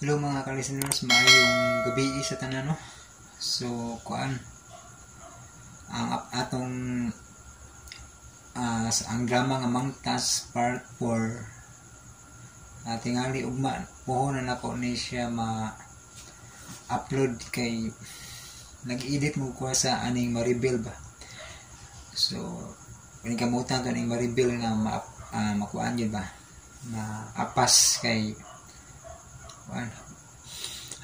Hello, mga ka-listeners, maayong gabi sa tanan, no. So kuan ang atong ang drama nga Mangtas Part 4, tingali ugma puhon na nako ni siya ma upload kay nag-edit mo ko sa aning Maribel ba. So kani kamutan to ning Maribel nga makuan yun ba, maapas kay kuan,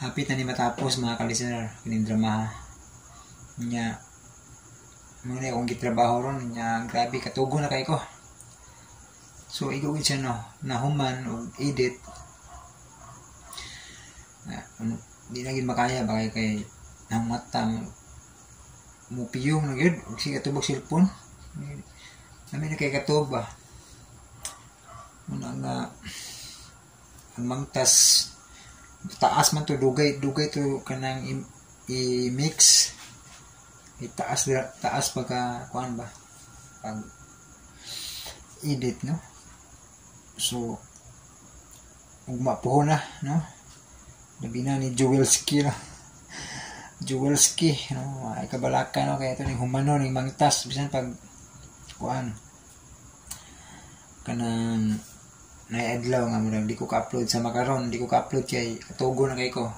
hapit na ni matapos, mga ka-listener, kining drama nya. Mao na akong gitrabaho ron nya, grabe katugo na kay ko. So igo gid siya, no, nahuman og edit na, ano, di na gid makaya ba kay nang mata mo piyong na gyud ug sige tubog cellphone. Nami na kay katuog ba. Muna nga ang Mangtas taas man to, dugay dugay to kanang i-mix, itaas taas pagka kuan ba, pag edit, no. So ugma po na, no, labi na ni Jewelski, no, Jewelski, no, ay kabalaka, no, kaya ito ning humano ning Mangtas bisan pag kuan kanang naadlaw nga murag di ko ka-upload sa makaron, di ko ka-upload kay katugo na kay ko,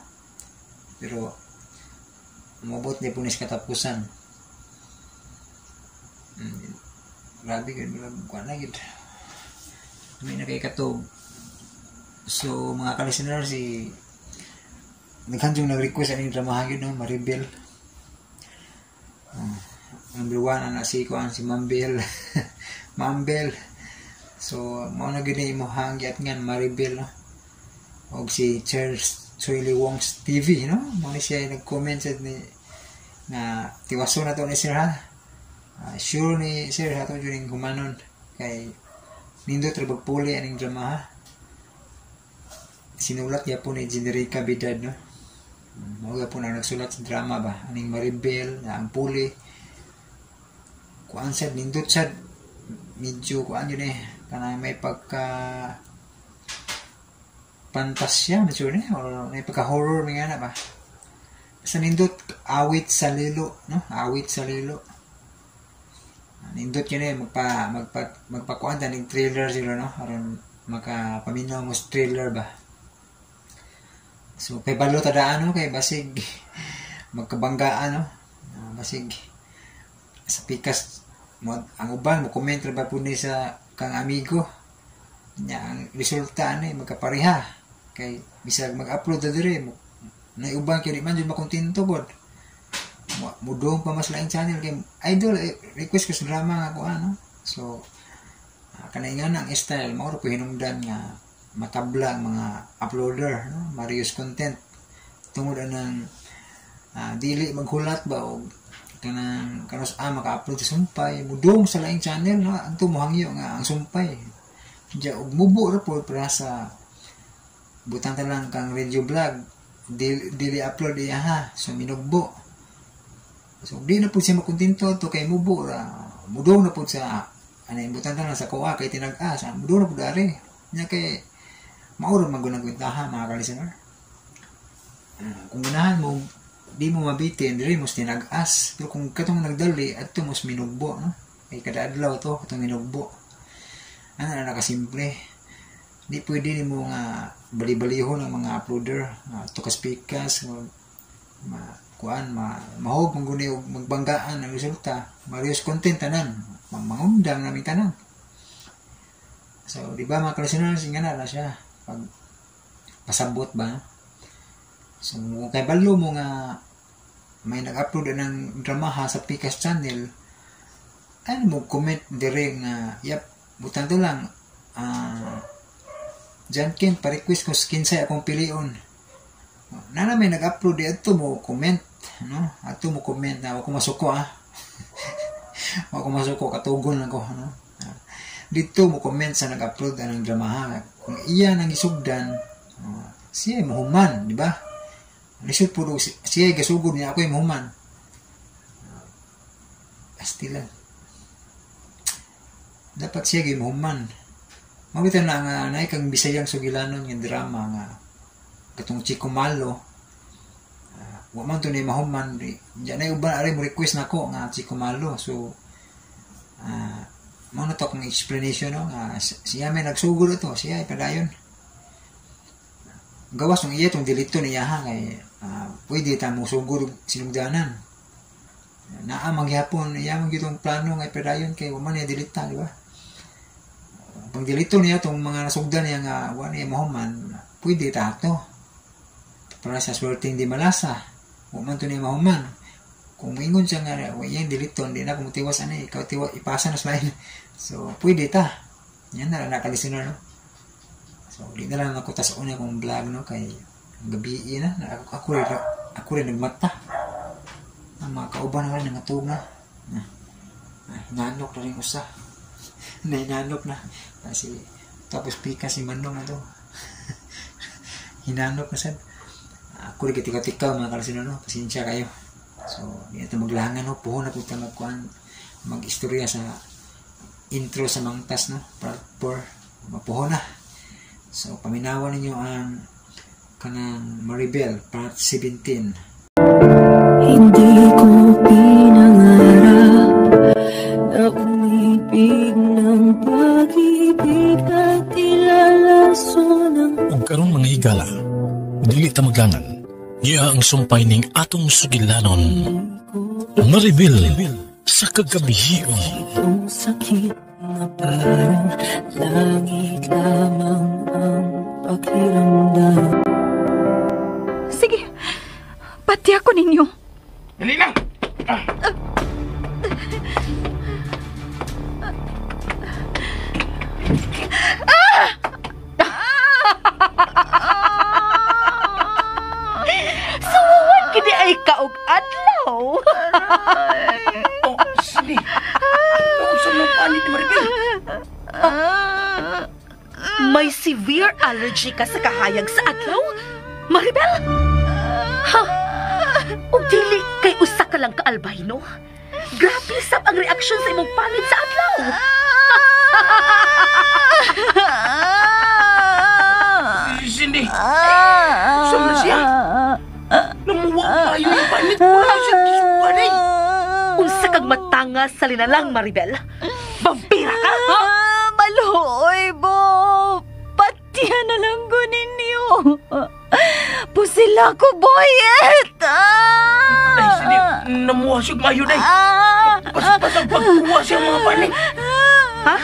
pero mobot ni punis katapusan. Grabe gud, murag kuan na gud, may na kay katog. So mga ka-listener, si daghan yung nag-request aning drama gyud, no, Maribel. Number one ana si kuan, si Mambel, Mambel. So mao na gyud ni imong giatngan, Maribel, no, og si Charles Chuili Wong's TV, no, mao ni siya nag-comment sad ni na tiwaso na to ni sir ha. Sure ni sir ato jud ning humanon kay nindot ra puli aning drama ha. Sinulat gyapon ni Generica Bidad, no. Mao gyapon ang nagsulat sa drama ba aning Maribel na ang puli. Kuan sad, nindot sad, medyo kuan yun eh, kanang may pagka pantasya medyo ni or may pagka horror, may nga na ba. Basta nindot, Awit sa Lilo, no, Awit sa Lilo, nindot yun eh. Magpa magpa magpakuan ta ning trailer sila, no, aron makapaminaw mo sa trailer ba. So kay balo ta daan, no, kay basig magkabanggaan, no. Basig sa pikas mo ang uban mo comment ra ba pud ni sa kang amigo nya, ang resulta ani magkapareha kay bisag mag-upload na diri mo na uban kay di man jud makontento pod, mudong pa mas laing channel kay idol, eh, request ko sa drama nga kuan, no. So kanay nga ang style mao ra ko hinungdan nga matabla ang mga uploader, no, Marius content tungod anang dili maghulat ba og kanang kanus maka-upload sa sumpay, mudong sa laing channel, no, anto mohangyo nga ang sumpay diya og mubo ra pod para sa butang ta lang kang radio vlog, dili upload iya ha. So minugbo, so di na pud siya makontento to kay mubo ra, mudong na pud sa ano, butang ta lang sa kuha kay tinag-as, mudong na pud ari nya kay mao ra man gud ang kwentaha, mga ka-listener. Kung ganahan mo di mo mabitin diri mo sa tinag-as, pero kung katong nagdali adto mo sa minugbo, no, kay kada adlaw to katong minugbo. Ano na nakasimple, di pwede nimo nga bali-balihon ang mga uploader tukas pikas ma kuan ma mahog man guni og magbanggaan. Ang resulta, Marius content tanan, mangundang nami tanan. So di ba, mga ka-listeners, nga na siya pag pasabot ba. So kung kay balo mo nga may nag-upload ng dramaha sa Pikas channel, ano mo comment dire nga yap, butang to lang John Ken, pa-request ko kinsay akong pilion na may nag-upload di adto mo comment, no, adto mo comment na wa ko masuko, wa ko masuko, katugon lang ko, no. Dito mo comment sa nag-upload anang dramaha, kung iya nang isugdan, siya mohuman, di ba? Lisod po siya gasugod niya, ako mohuman. Astilan dapat siya gyud mohuman. Mabita na nga naay kang Bisayang sugilanon nga drama nga katong Chico Malo. Wa man to ni mahuman diyan na uban ari mo request nako nga Chico Malo. So mao na to akong explanation, no, nga siya may nagsugod to, siya ipadayon. Gawas ng iya tong dilito niya ha kay pwede ta mo sugod og sinugdanan. Naa mangyapon iya man gyud tong plano nga ipadayon kay wa man niya dilita, di ba? Pag dilito niya tong mga nasugdan niya nga wa niya mahuman, pwede ta ato. Para sa swerteng di malasa, wa man to niya mahuman. Kung moingon siya nga wa iyang diliton, di na ko motiwas ani, ikaw tiwa ipasa na sa lain. So pwede ta. Yan na lang nakalistener, no. So di na lang ako tas-on akong vlog, no, kay gabi na ako rin nagmata. Ang mga kauban na rin nangatug na. Hinanok na rin usa. Nahinanok na. Kasi tapos pika si Manong na to. Hinanok na sad. Ako rin kitika-tika mga kalisino, no. Pasensya kayo. So di na ito maglangan, no. Puhon na po tayo magkuhan, mag-istorya sa intro sa Mangtas, no. Part 4. Mapuhon na. So paminawan ninyo ang kanang Maribel part 17. Hindi ko pinangarap na umibig ng pag-ibig at ilalaso ng Ug karon mga higala, dili ta maglangan. Niya ang sumpay ning atong sugilanon. Maribel sa kagabihion. Itong sakit na parang langit lamang ang pakiramdam. Sige, pati ako ninyo. Dali na! Suwan kini ay kaog adlaw. Oh, sige. Sa mga panit ni Maribel. May severe allergy ka sa kahayag sa adlaw? Maribel? Ha? O dili kay usa ka lang ka albino? Grabe sab ang reaksyon sa imong panit sa adlaw. Cindy, saan na siya? Namuwa kayo yung panit. Wala siya kisukan eh. Unsa kag matanga sa linalang, Maribel? Vampira ka, ha? Maluoy, bo. Patiya na lang ko ninyo. Pusila ko, boyet. Ay, Cindy, namuha siya mayo day. Paspas ang pagkuha siya mga panit. Ha?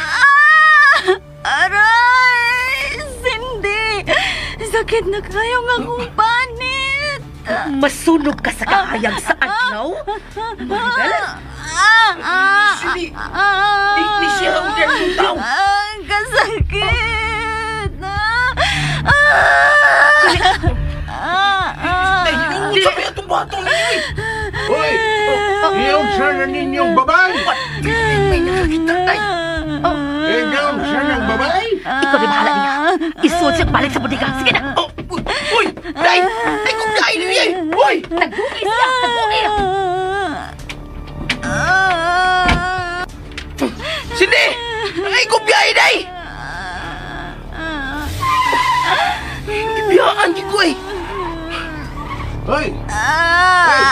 Aray! Cindy! Sakit na kayo nga akong panit. Masunog ka sa kahayag sa adlaw? Maribel? Cindy, di siya ang yung tao. Ang kasakit! Ay, sabi itong batong ninyo eh. Hoy! Iyaw sana ninyong babay! May nakakita tayo. Ikaw sana ng babay? Ikaw na bahala niya. Isuod siyang balik sa bodega. Sige na. Oh, uy, day! Ay, kung kain niya eh! Uy! Tagugi siya! Tagugi! Cindy! Ay, kubyay, day! Ibiyaan di ko eh! Hoy! Hoy!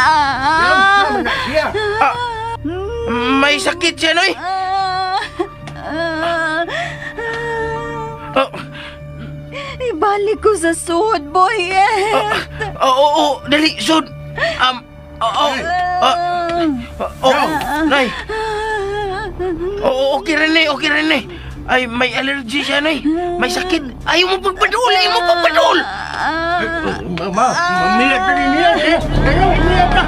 Iyaw sana na siya! May sakit siya, noy! Oh, Ibalik ko sa suod, boyet. Oo, oo, dali, sud! Oo, oo, nay! Oo, okay rin eh, okay rin eh. Ay, may allergy siya, nay. May sakit. Ayaw mo pagpadul, ayaw mo pagpadul! Ma, mamiyat na rin niya! Ayaw, mamiyat na!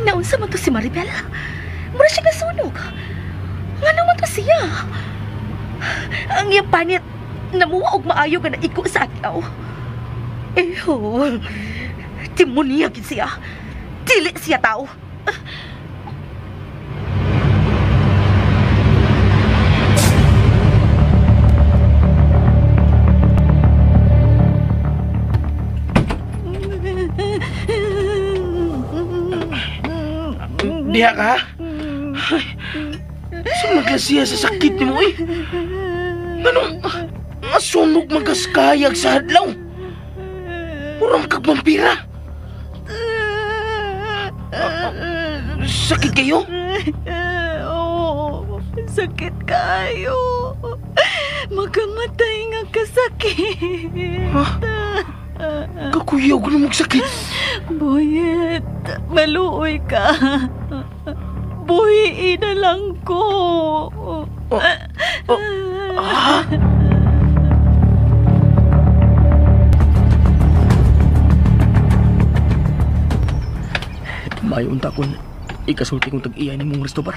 Naunsa man to si Maribel? Mura siya nasunog. Nga naman to siya? Ang iyang panit, namuha og maayo ka na iko sa adlaw. Eho, demonya gid siya. Dili siya tao. Diha ka? Ay, saan nagklasiya sa sakit ni mo eh? Anong masunog magaskayag sa hadlaw? Purang kagvampira. Sakit kayo? Oo, sakit kayo. Makamatay nga kasakit. Ha? Kakuyaw ko na magsakit. Boyet, maluoy ka. Buhiin na lang ko. Mayo unta kon ikasulti kong tag-iya ni mong resto bar.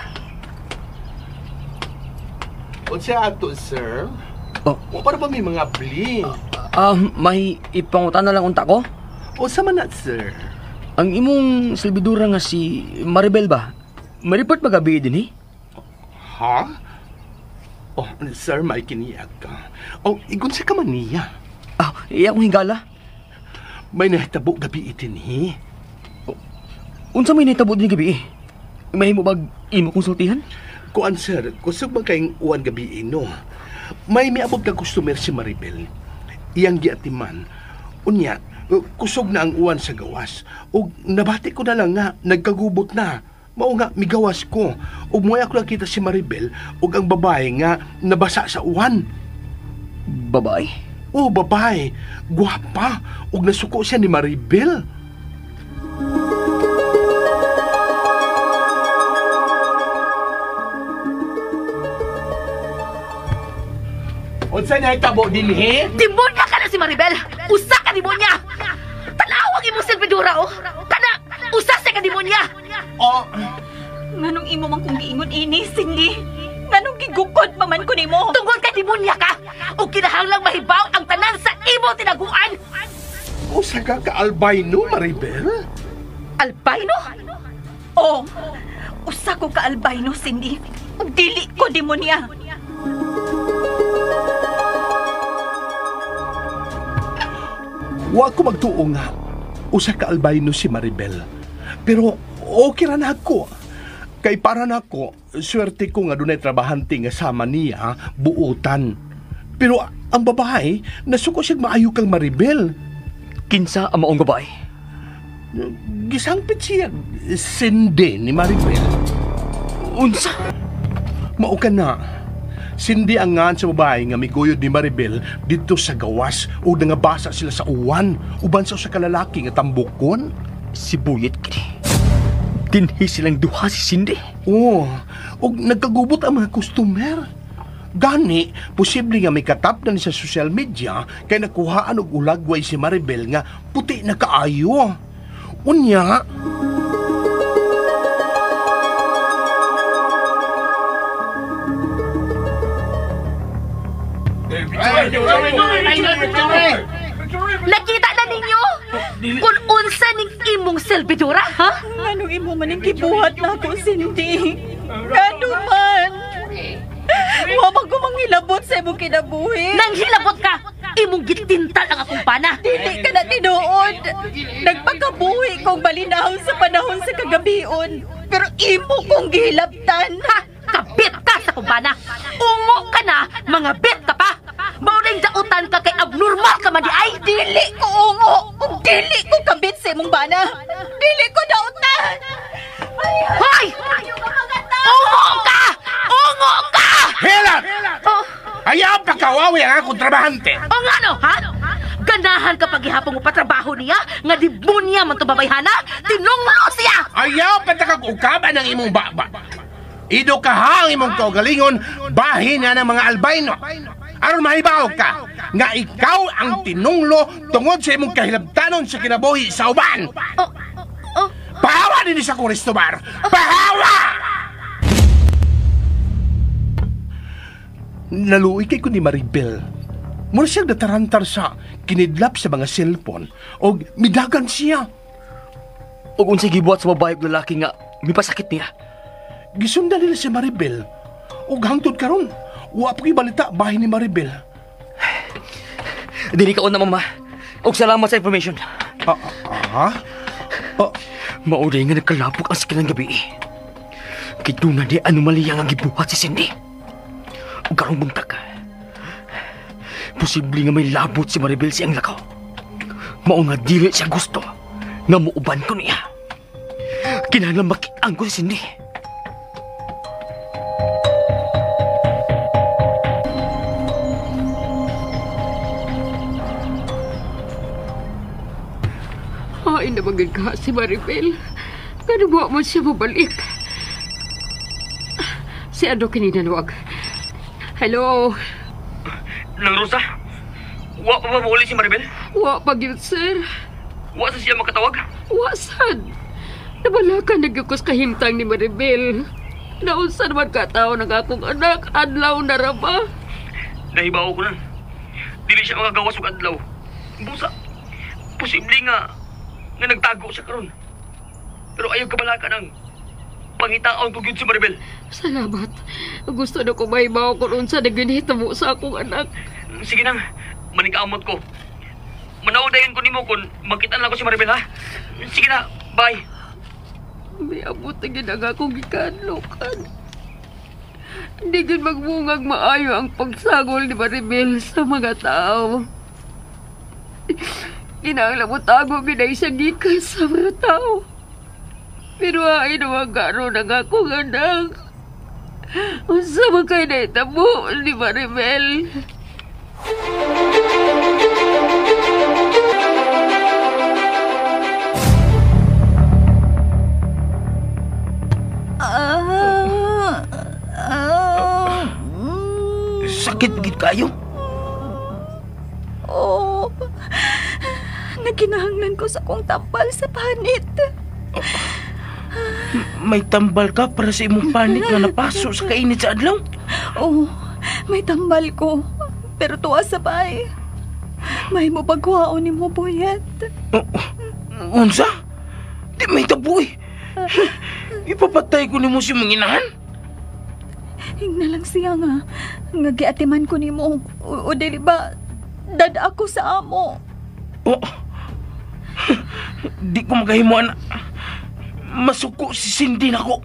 Unsa ato, sir? Oh. Wa para ba may mga bli? May ipangutan na lang unta ko? Unsa man na, sir? Ang imong silbidura nga si Maribel ba? May report ba gabi din eh? Ha? Oh, sir, may kiniyag ka. Oh, igun sa ka man niya. Ah, iya akong higala. May nahitabo gabi itin eh. Unsa may nahitabo din gabi eh? May mo bag imo konsultihan? Kuan, sir, kusog man kayong uwan gabi no. May miabot ka customer si Maribel. Iyang giatiman. Unya, kusog na ang uwan sa gawas. Og nabati ko na lang nga, nagkagubot na. Mao nga, migawas ko. Ug moya ko nakita si Maribel ug ang babae nga nabasa sa uwan. Babae? Oh, babae. Gwapa. Ug nasuko siya ni Maribel. Unsa na itabo dinhi? Demonya ka na si Maribel! Usa ka demonya! Tanawag imong silbidura, oh! Kana! Usa sa ka demonya! Oh! Nganong imo man kong giingon ini, Cindy? Nganong gigukod pa man ko nimo? Tungod kay demonya ka! O kinahanglang mahibaw ang tanan sa imo tinaguan! Usa ka ka albino, Maribel? Albino? Oh! Usa ko ka albino, Cindy. Ug dili ko demonya. Wa ko magtuo nga usa ka albino si Maribel. Pero okay ra na ako. Kay para nako, swerte ko nga dunay trabahante nga sama niya buotan. Pero ang babae, nasuko siya maayo kang Maribel. Kinsa ang maong babae? Gisangpit siya Cindy ni Maribel. Unsa? Mao ka na. Cindy ang ngan sa babae nga miguyod ni Maribel dito sa gawas o nangabasa sila sa uwan uban sa usa ka lalaki nga tambukon. Si Buyet kini. Dinhi silang duha si Cindy. Oo, og nagkagubot ang mga customer. Gani, posible nga may katap na ni sa social media kay nakuhaan og ulagway si Maribel nga puti na kaayo. Unya, Nakita na ninyo kung unsa ning imong silbidura, ha? Nganong imo man ang gibuhat na ako, Cindy? Ngano man? Wa man ko manghilabot sa imong kinabuhi. Nanghilabot ka! Imong gitintal ang akong pana. Dili ka na tinuod. Nagpakabuhi kong balinaw sa panahon sa kagabion. Pero imo kong gihilabtan. Ha? Kabit ka sa kumbana. Ungo ka na, mga bit ka pa. Mauring dautan ka kay abnormal ka man di ay. Dili ko ungo. Dili ko kabit sa imong bana. Dili ko dautan. Hoy! Ungo ka! Ungo ka! Hilat! Oh. Ayaw pagkawawi ang akong trabahante. O nga no, ha? Ganahan ka paghihapon mo patrabaho niya, nga demonya man to babayhana, tinunglo siya! Ayaw patakag-ukaban ang imong baba. Ido ka ha ang imong kaugalingon, bahin na ng mga albino. Aron mahibaw ka, nga ikaw ang tinunglo tungod sa imong kahilabtanon sa kinabuhi sa uban. Oh, oh. Pahawa din sa akong restobar! Pahawa! Naluoy kay ko ni Maribel. Mura siyang natarantar sa kinidlap sa mga cellphone o midagan siya. Og unsay gibuhat sa babae ug lalaki nga mipasakit niya. Gisundan nila si Maribel. Ug hangtod karon, wa pa balita bahin ni Maribel. Dili ka una, mama. Og salamat sa information. Ha? Mauri nga nagkalapok ang sakit ng gabi. Kiduna di anomalya nga gibuhat si Cindy. Ug karong buntag, posible nga may labot si Maribel siyang lakaw. Mao nga dili siya gusto nga muuban ko niya. Kinahanglan makit-an ko si Cindy. Ay, namagin ka si Maribel. Kanuwa mo siya mabalik. Si Ando kininanwag. Hello? Nang Rosa? Wa pa ba mauli si Maribel? Wa pa gyud, sir. Wa sa siya makatawag? Wa sad. Nabalakan nagyukos kahimtang ni Maribel. Naunsa naman ka tao ng akong anak, adlaw na ra ba? Nahibaw ko na. Dili siya makagawas og adlaw. Busa, posible nga nagtago siya karon. Pero ayaw kabalakan ang pangitaon ko gyud si Maribel. Salamat. Gusto na ko mahibaw kung unsa na ginhitamo sa akong anak. Sige nang, maningkaamot ko. Manawag dayon ko nimo kung makita lang ko si Maribel, ha? Sige na, bye. May abot na gyud ang akong gikadlokan. Hindi gyud magbungag maayo ang pagsagol ni Maribel sa mga tao. Kinahanglan mo tago ginay siya gikan sa mga tao. Pero ay naman karoon ang akong anak. Unsa man kay nahitabo ni Maribel? Sakit gid kayo? Oo. Nagkinahanglan ko sa kong tambal sa panit. May tambal ka para sa imong panit nga napaso sa kainit sa adlaw? Oo, may tambal ko. Pero tuwa sa bay. May mo pagkuhaon ni mo, Boyet. Unsa? Di may tabuy. Ipapatay ko ni mo si mong inahan? Hingna lang siya nga. Nga giatiman ko ni mo. O dili ba, dad ako sa amo. Oh, di ko magahimuan. Masuko si Cindy nako.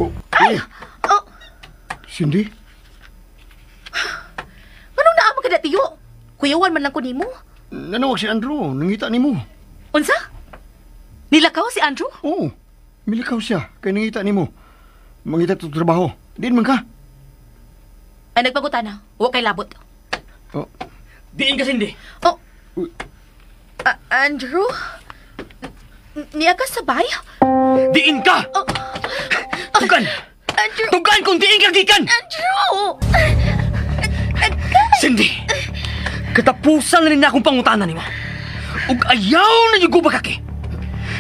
Oh, Ay! Oh. Cindy? Anong naamo ka na, tiyo? Kuyawan man lang ko nimo. Nanawag si Andrew. Nangita nimo. Unsa? Nilakaw si Andrew? Oo. Milikaw siya. Kay nangita nimo. Mangita to trabaho. Diin man ka. Ay, nagpagutan na. Huwag kay labot. Oh. Diin ka, Cindy. Oh. Andrew? Niya ka sabay? Diin ka! Oh. Tugan! Andrew! Tugan kung diin ka gikan! Andrew! Cindy! Katapusan na rin na akong pangutana nimo. Ug ayaw na yung gubakaki.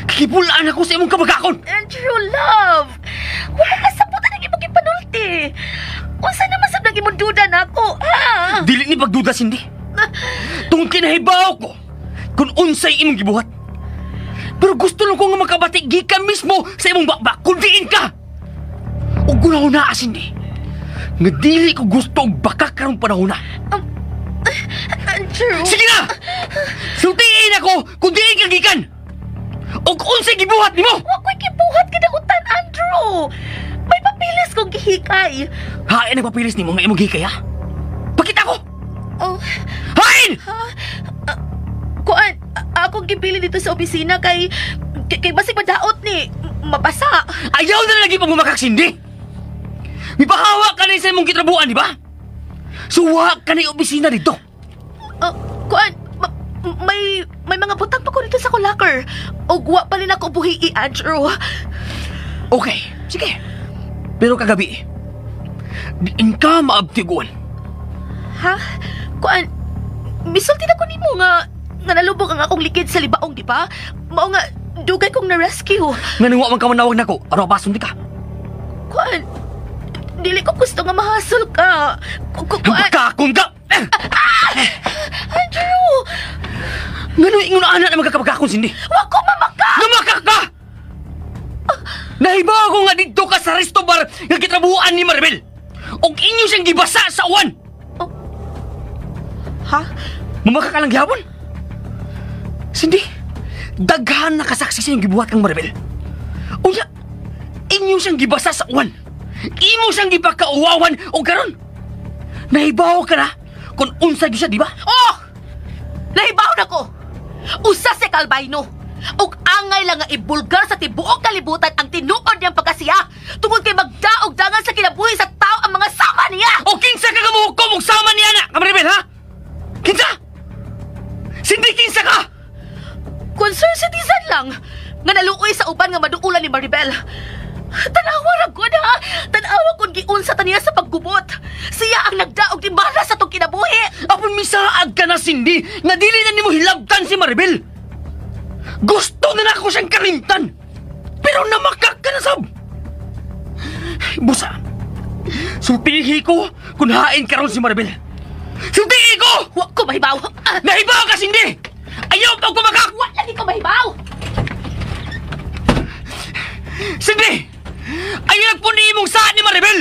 Kikipulaan ako sa imong kabagakon. Andrew, love! Wala ka sabutan ang imong ipanulti. Unsa naman sab nang imong duda nako, ha? Dili ni pagduda, Cindy. Tungod kinahibaw ko kung unsay imong gibuhat. Pero gusto lang ko nga makabati gikan mismo sa imong bakbak kung diin ka. Ug gunahuna, Cindy. Nga dili ko gusto og baka karong panahon na. Andrew! Sige na! Sultiin ako kung diin ka gikan! Og unsay gibuhat nimo? Wa ko'y gibuhat kinautan, Andrew! May papilis kong gihikay. Hain ang papilis nimo nga imong gihikay, ha? Pakita ko! Oh. Hain! Ha? Kuan, akong gibili dito sa opisina kay basig madaot ni mabasa. Ayaw na lagi pang gumakak, Cindy! Mipahawa ka na sa imong gitrabuan, di ba? Suwa ka na yung opisina dito. Kuan, may mga butang pa ko dito sa locker. O wa pa rin ako buhi, Andrew. Okay, sige. Pero kagabi, diin ka maabtiguan. Ha? Kuan, misulti na ko nimo nga nalubog ang akong likid sa libaong, di ba? Mao nga, dugay kong na-rescue. Nga nang wa man ka manawag nako, araw bason di ka. Kuan, dili ko gusto nga mahasol ka. Kuan. Bakakon ka! Andrew! Ngano ingon ana na magkakabakakon, Cindy? Wa ko mamaka! Namakak ka! Nahibaw ko nga didto ka sa resto bar nga gitrabuhan ni Maribel. Og inyo siyang gibasa sa uwan. Oh. Ha? Mamaka ka lang gihapon? Cindy, daghan na kasaksi sa iyong gibuhat kang Maribel. Unya, inyo siyang gibasa sa uwan. Imo siyang gipakauwawan o karon. Nahibaw ka na kung unsa gyud siya, di ba? Oh! Nahibaw na ko! Usa si Calvino. Ug angay lang nga ibulgar sa tibuok kalibutan ang tinuod niyang pagkasiya tungod kay magdaog dangan sa kinabuhi sa tao ang mga sama niya. O kinsa ka gamuhukom og sama niya na, Maribel, ha? Kinsa? Cindy, kinsa ka? Concerned citizen lang nga naluoy sa uban nga maduulan ni Maribel. Tanawa ra gud ha. Tanawa kun giunsa ta niya sa paggubot. Siya ang nagdaog ni Mara sa tong kinabuhi. Apon misaag ka na, Cindy, nga dili na nimo hilabtan si Maribel. Gusto na nako siyang kalimtan. Pero namakak ka na sab. Busa, sultihi ko kung hain karon si Maribel. Sultihi ko! Wa ko mahibaw. Nahibaw ka, Cindy! Ayaw pa kumakak! Wa lagi ko mahibaw. Cindy! Ayaw nagpuni imong saan ni Maribel!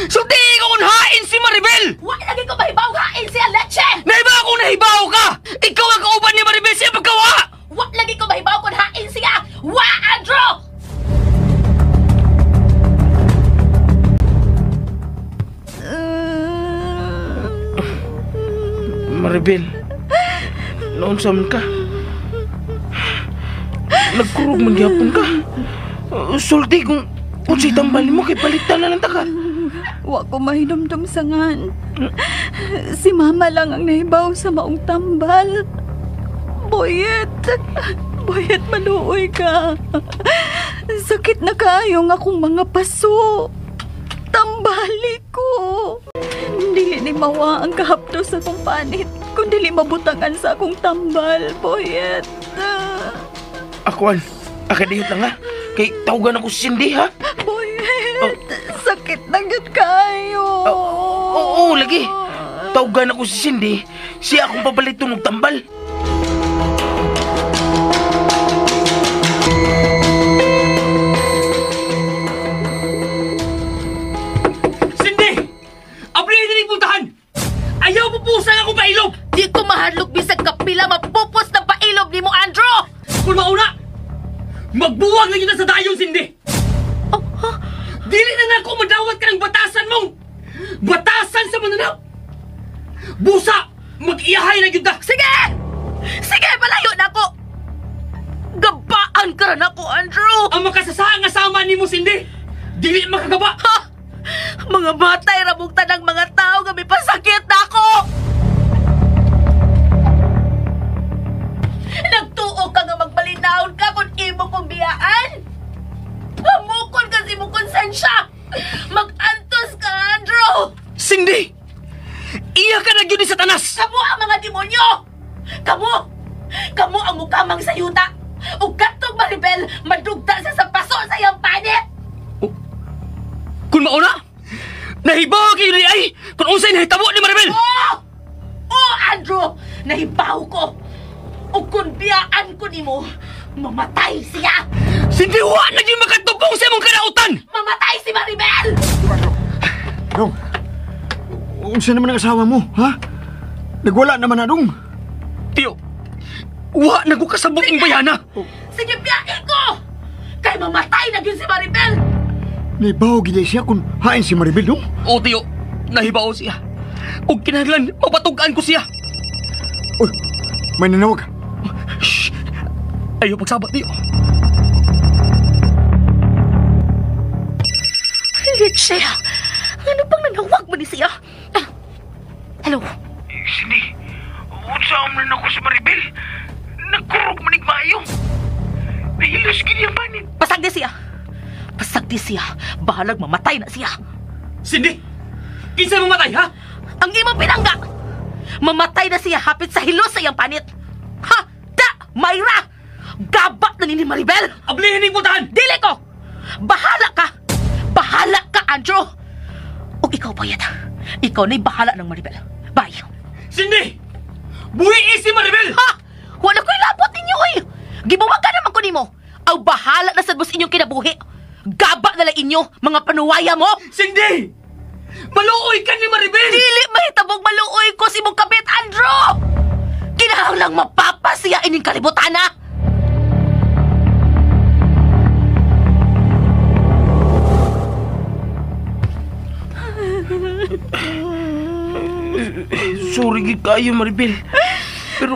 Sultihi ko kung hain si Maribel! Wa lagi ko mahibaw hain si Leche! Nahibaw kung nahibaw ka! Ikaw ang kauban ni Maribel siya pagkawa! Wa lagi ko mahibaw kung hain siya! Wa, Andrew! Maribel, noon sa man ka? Nagkurog man gyapon ka. Sulti kung unsay tambal mo kay palitan na lang ta ka. Wa ko mahinumdum sa ngan. Si mama lang ang nahibaw sa maong tambal. Boyet, Boyet, maluoy ka. Sakit na kayo nga akong mga paso. Tambali ko. Dili ni mawa ang kahapto sa akong panit kung dili mabutangan sa akong tambal, Boyet. Akuan, akadihot lang ha. Kay tawagan ako si Cindy ha. Boyet, sakit na gyud kayo. Oo, lagi. Tawagan ako si Cindy. Siya akong papaliton og tambal. Cindy! Abli diri puntahan! Ayaw pupusang akong pailob! Di ko mahadlok bisag kapila mapupos ng pailob nimo, Andrew! Kung mauna, magbuwag na yun sa dayon, Cindy! Oh, huh? Dili na nako madawat ka ng batasan mong! Batasan sa mananaw! Busa! Mag-iyahay na yun ta! Sige! Sige, malayo na ako! Gabaan ka rin ako, Andrew! Ang makasasaan nga sama nimo, Cindy! Dili makagaba! Ha? Mga matay ramong tanang mga tao nga may pasakit na ako! Nagtuo ka nga magmalinawon ka kung imo kong biyaan! Hamukon ka sa imong konsensya! Mag-antos ka, Andrew! Cindy! Iya ka na gyud ni Satanas! Kamu ang mga demonyo! Kamu! Kamu ang mukamang sa yuta! Ug katong Maribel, madugta sa paso sa iyang panit! Oh. Kung mauna, nahibaw kayo ni ay kung unsay nahitabo ni Maribel! Oh! Oh, Andrew! Nahibaw ko! Ug kung biyaan ko nimo, mamatay siya! Cindy, wa na gyud makatupong sa imong kanautan! Mamatay si Maribel! Dong, unsa naman ang asawa mo, ha? Nagwala naman na, Dong. Tiyo, wa na ko kasabot ing bayana. Sige, biyain ko! Kay mamatay na gyud si Maribel! Nahibaw gid siya kung hain si Maribel, Dong. O, tiyo, nahibaw siya. Ug kinahanglan mapatug-an ko siya. Uy, may nanawag. Shh! Ayaw pagsabat, tiyo. Leche, ano bang nanawag mo ni siya? Ah, hello? Cindy, unsa man ako si Maribel? Nagkurog manig maayo. Nahilos gid ang panit. Pasag di siya. Pasag di siya. Bahalag mamatay na siya. Cindy, kinsa mamatay, ha? Ang imong pinangga! Mamatay na siya hapit sa hilos sa iyang panit. Ha! Da! Mayra! Gaba na ni Maribel! Ablihin ning puntahan! Dili ko! Bahala ka! Bahala ka, Andrew! Ug ikaw, Boyet. Ikaw na'y bahala ng Maribel. Bye! Cindy! Buhi si Maribel! Ha! Wala ko'y labot ninyo, eh! Gibuwag ka naman ko nimo! Aw bahala na sad mo sa inyong kinabuhi! Gaba na lang inyo, mga panuwaya mo! Cindy! Maluoy ka ni Maribel! Dili mahitabog maluoy ko si mong kapit, Andrew! Kinahanglang mapapasiya ining kalibutan, ha? Sorry gid kayo, Maribel. Pero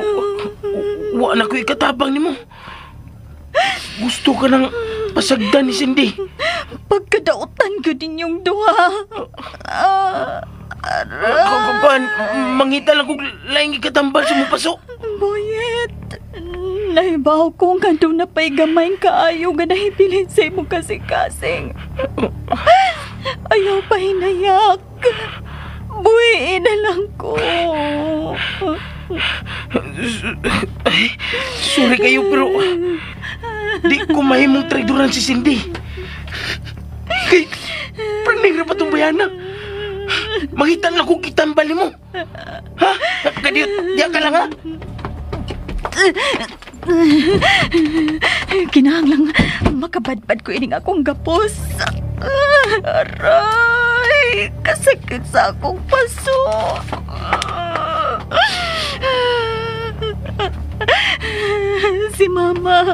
wa na ko ikatabang nimo. Gusto ka nang pasagdan ni Cindy. Pagkadautan ko din yung duha. Aray. Mangita lang kung laing ikatambal sa mong paso. Boyet, naibaw ko nga doon na pa'y gamay kaayo nga nahibilin sa imong kasing-kasing. Ayaw pa hinayak. Buhiin na lang ko. Ay, sorry kayo pero di ko mahimong traidoran si Cindy. Kay, praning na pa itong bayana. Mangita lang kung kitambal mo. Ha? Kadiyo, diya ka lang ha? Kinahanglang makabadbad ko ining akong gapos. Aray! Kasakit sa akong paso. Si Mama.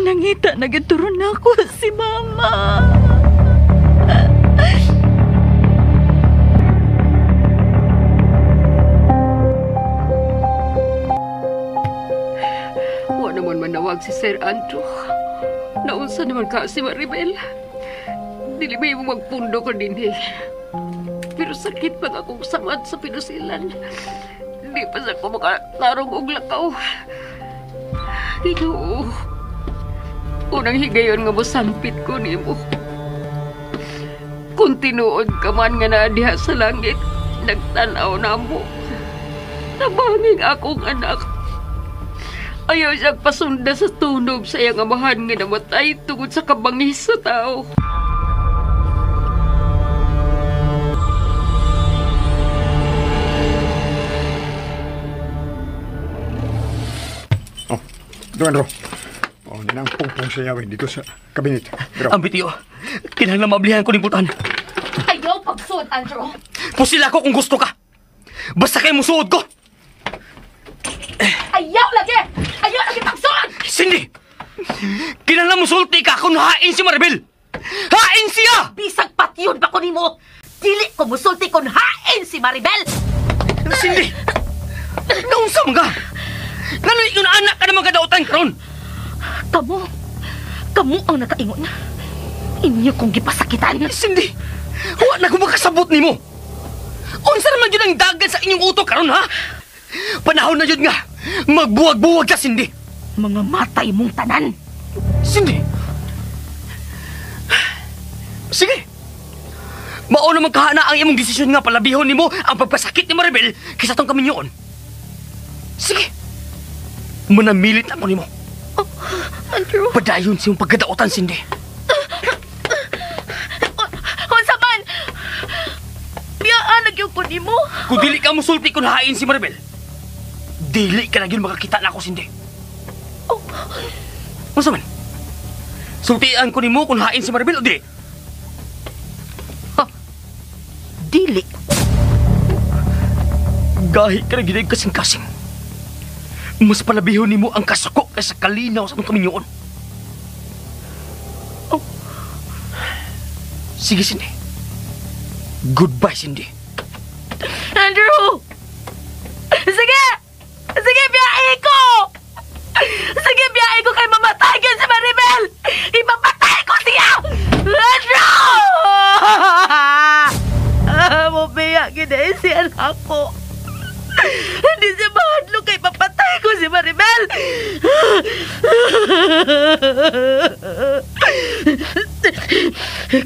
Nangita na gituron na ako si Mama. Wa naman manawag si Sir Andrew. Naunsa naman ka si Maribel. Dili ba yung magpundo ko din eh. Pero sakit pag akong samad sa pinusilan. Di pa sa ko makatarong og lakaw. Ginoo, unang higayon nga mosampit ko nimo. Kung tinuod ka man nga naa diha sa langit, nagtanaw na mo. Tabanging akong anak. Ayaw siyang pasunda sa tunob sa iyang amahan nga namatay tungod sa kabangis sa tao. Oh, Don Andrew. Oh, ninang pungpong sa yawin dito sa kabinet. Pero... Ang bitiyo, kinahanglan mablihan ko ning pultahan. Ayaw pagsuod, Andrew. Pusila ko kung gusto ka. Basta kay musuod ko. Ayaw lagi! Ayaw lagi pagsuod! Cindy! Kinahanglan musulti ka kung hain si Maribel! Hain siya! Bisag patyon pa ko nimo! Dili ko musulti kung hain si Maribel! Cindy! Naunsa man ka? Ngano yung anak ka naman kadautan karon? Kamu! Kamu ang nakaingon. Inyo kong gipasakitan. Cindy! Wa na ko makasabot nimo! Unsa naman yun ang dagan sa inyong utok karon ha? Panahon na yun nga! Magbuwag-buwag ka, Cindy! Mga matay mong tanan! Cindy! Sige! Mao naman kahana ang imong desisyon nga palabihon nimo ang pagpasakit ni Maribel kaysa tong kaminyoon. Sige! Manamilit ako nimo. Oh, Andrew! Padayon siyang pagkadautan, Cindy. Unsa man! Biyaan na gyud ko nimo. Kung dili ka musulti kung hain si Maribel, dili ka na gyud makakita na ako, Cindy. Oh. Unsa man? Sultian ko nimo kung hain si Maribel o dili? Ha? Dili. Gahi ka na gyud kasing-kasing. Mas palabihon nimo ang kasuko kaysa kalinaw sa atong kaminyoon. Oh. Sige, Cindy. Goodbye, Cindy. Andrew! Sige! Sige, biyahe ko! Sige, biyahe ko kay mamatay yun si Maribel! Ipapatay ko siya! Andrew! Mubiya gina si anak ko. Hindi siya mahadlok kay papatay ko si Maribel!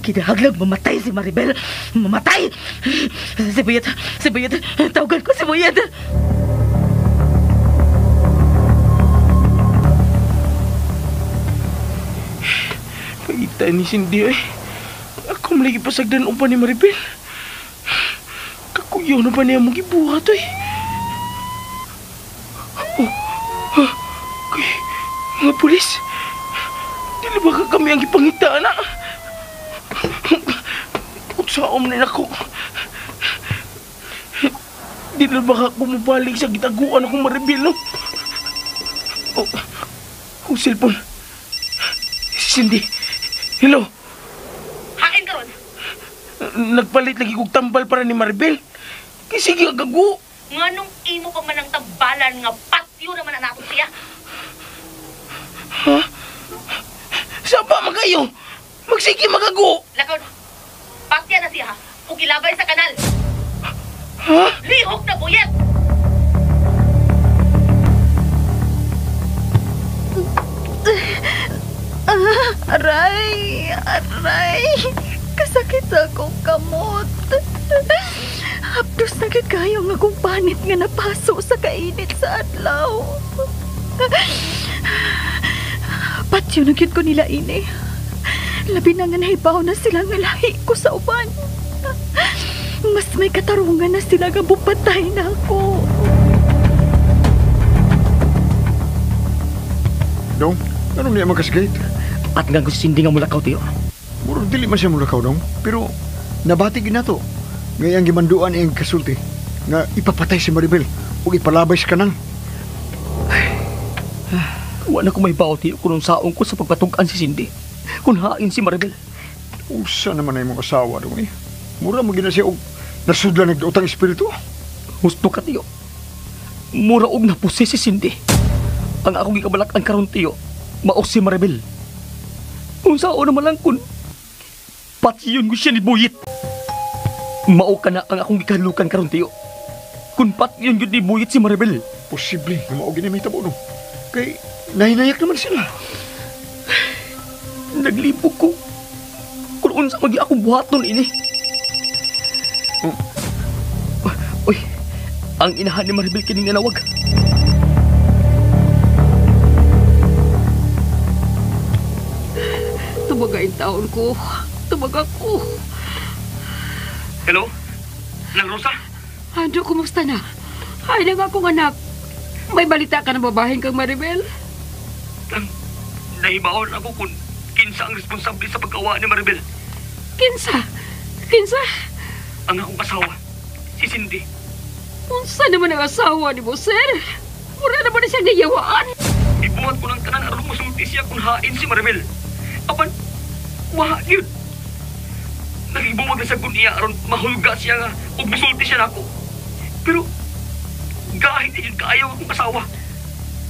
Kinahanglang mamatay si Maribel! Mamatay! Si Buyet! Si Buyet! Tawagan ko si Buyet! Paita ni Cindy eh. Ako malagi pasagdan upa ni Maribel. Kakuyaw na ba niya mong ibuhat eh? Oh, ah, kay, mga pulis. Dili ba ka kami ang ipangita, anak? Utsaom na ako. Di na baka kumabalik sa gitaguan akong Maribel, no? Oh, oh, cellphone. Cindy. Hello. Hain karon. Nagpalit lagi kog tambal para ni Maribel. Kay sige gago. Nganong imo pa man ang tambalan nga patyo naman ang nato siya? Ha? Saba man kayo? Magsige magago. Lakaw. Patya na siya ug ilabay sa kanal. Ha? Lihok na buyet. Aray! Aray! Kasakit sa akong kamot. Hapdos na gid kayo nga akong panit nga napaso sa kainit sa adlaw. Patyo na gyud ko nila ini. Labi na nga nahibaw na sila nga lahi ko sa uban. Mas may katarungan na sila nga bupatay na ako. Dong, anong niya magkasgate? At nga gusto hindi nga mulakaw, Tiyo. Murag dili man siya mulakaw, dong. Pero nabati ginato. Ngayang gimanduan iyang kasulti nga ipapatay si Maribel ug ipalabay sa kanal. Wa na ko may bao, Tiyo, kung saong ko sa pagpatug-an si Cindy. Kung hain si Maribel. Usa naman na imong asawa, dong eh. Mura mo gina siya og nasudlan nagdaotang espiritu. Husto ka, Tiyo. Mura og napuse si Cindy. Ang akong gikabalak-an karon, Tiyo, mao si Maribel. Kung sao naman lang kun patyon ko siya ni Buyit. Mao ka na ang akong gikahalukan karon, Tiyo. Kung patyon yun ni Buyit si Maribel. Posible nga mao gini may tabo, no? Kay nahinayak naman sila. Naglibog ko. Kung unsa magi akong buhaton ini. Oh. Uy, ang inahan ni Maribel kining nanawag. Tumagain taon ko. Tumag ako. Hello? Nang Rosa? Ando, kumusta na? Ay, nang akong anak. May balita ka na babahin kang Maribel? Nahibaon ako kung kinsa ang responsable sa pagkawa ni Maribel. Kinsa? Kinsa? Ang akong asawa, si Cindy. Unsa naman ang asawa ni mo, sir? Mura naman na siyang nayawaan. Ibuhat ko ng tanan aron musulti siya kung hain si Maribel. Apan, waha yun. Nagibumag na sa niya aron mahulga siya nga ug musulti siya nako. Pero, gahit na yun kaayaw akong asawa.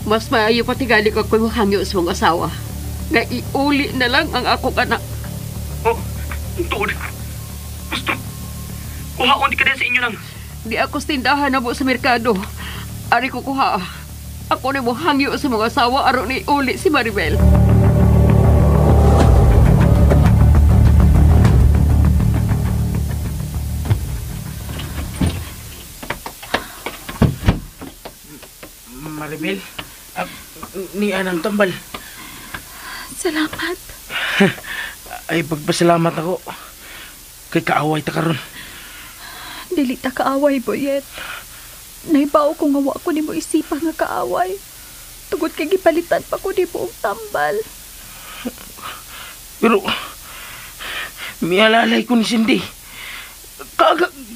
Mas maayo patigali ko ako'y hangyo sa mong asawa. Nga iuli na lang ang akong anak. Oh, tuod. Gusto. Kuhaon di ka din sa inyo nang. Di ako sa tindahan na mo sa merkado. Ari ko kuha. Ako na mo hangyo sa mga asawa aron iuli si Maribel. Maribel, ni anang tambal. Salamat. Ay, pagpasalamat ako. Kay kaaway ta karon. Dili ta kaaway, Boyet. Naibaw ko nga wa ko nimo isipa nga kaaway. Tugod kay gipalitan pa ko nimo og tambal. Pero mialalay ko ni Cindy.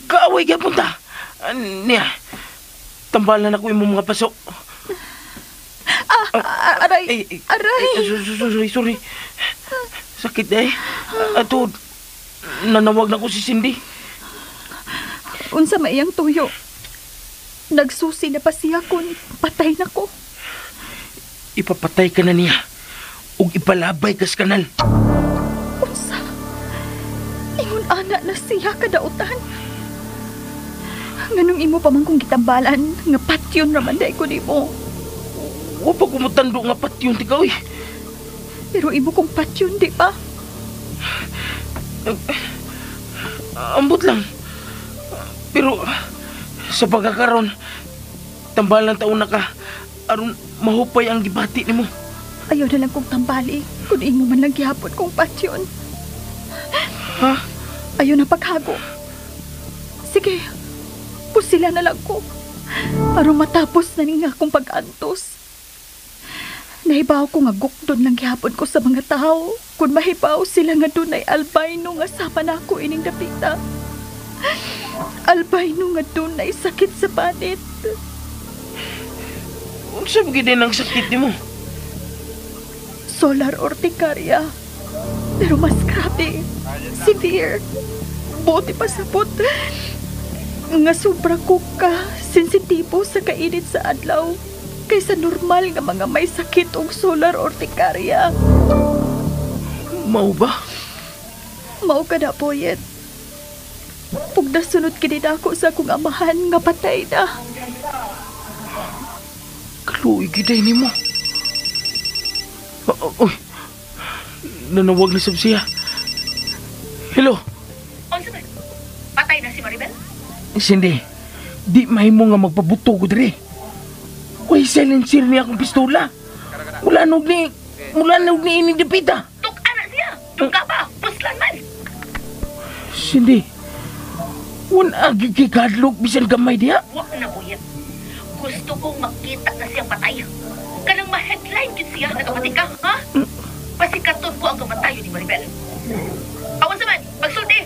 Kaaway gyapon ta. Niya, tambalan ako imong mga paso. Aray! Aray! Sorry, sorry. Sakit eh. Ato, nanawag na ko si Cindy. Unsa maiyang tuyo. Nagsusi na pa siya kung patay na ko. Ipapatay ka na niya. Ug ipalabay kas kanal. Unsa? Ingon ana na siya kadautan. Nganong imo pa man kong gitambalan, nga patyon raman day ko nimo. Wa pa ko mutando nga patyon ti ka, oy. Pero imo kong patyon, di ba? Ambot lang. Pero sa pagkakaroon, tambalan taon na ka aron mahupay ang gibati nimo. Ayaw na lang kong tambali kung imo man lang gihapon kong patyon. Ha? Ayaw na paghago. Sige, pusila na lang ko. Aron matapos na ning akong pag-antos. Nahibaw ko nga gukdon lang gihapon ko sa mga tao. Kung mahibaw sila nga dunay albino nga sama na ako ining dapita. Albino nga dunay sakit sa panit. Unsa ba gid ang sakit nimo? Solar urticaria. Pero mas grabe. Severe. Buti pa sapot. Nga sobra ko ka sensitibo sa kainit sa adlaw kaysa normal nga mga may sakit og solar urticaria. Mao ba? Mao ka na, Boyet. Pugnasunod kini nako sa akong amahan nga patay na. Kaluoy gid ay nimo. Oy. Nanawag na sab siya. Hello. Unsa man? Patay na si Maribel? Cindy, di mahimo nga magpabuto ko diri. Uy, silencer niya akong pistola. Mula nog ni ining dipita. Tuk-ana siya. Tungka pa, puslan man. Cindy, wala gigikadlok bisan gamay diha. Wa na, Boyet. Gusto kong makita na siyang patay. Kanang ma-headline gid siya, nagapati ka, ha? Pasikaton ko ang kamatayon ni Maribel. Awan sa man, pagsulti.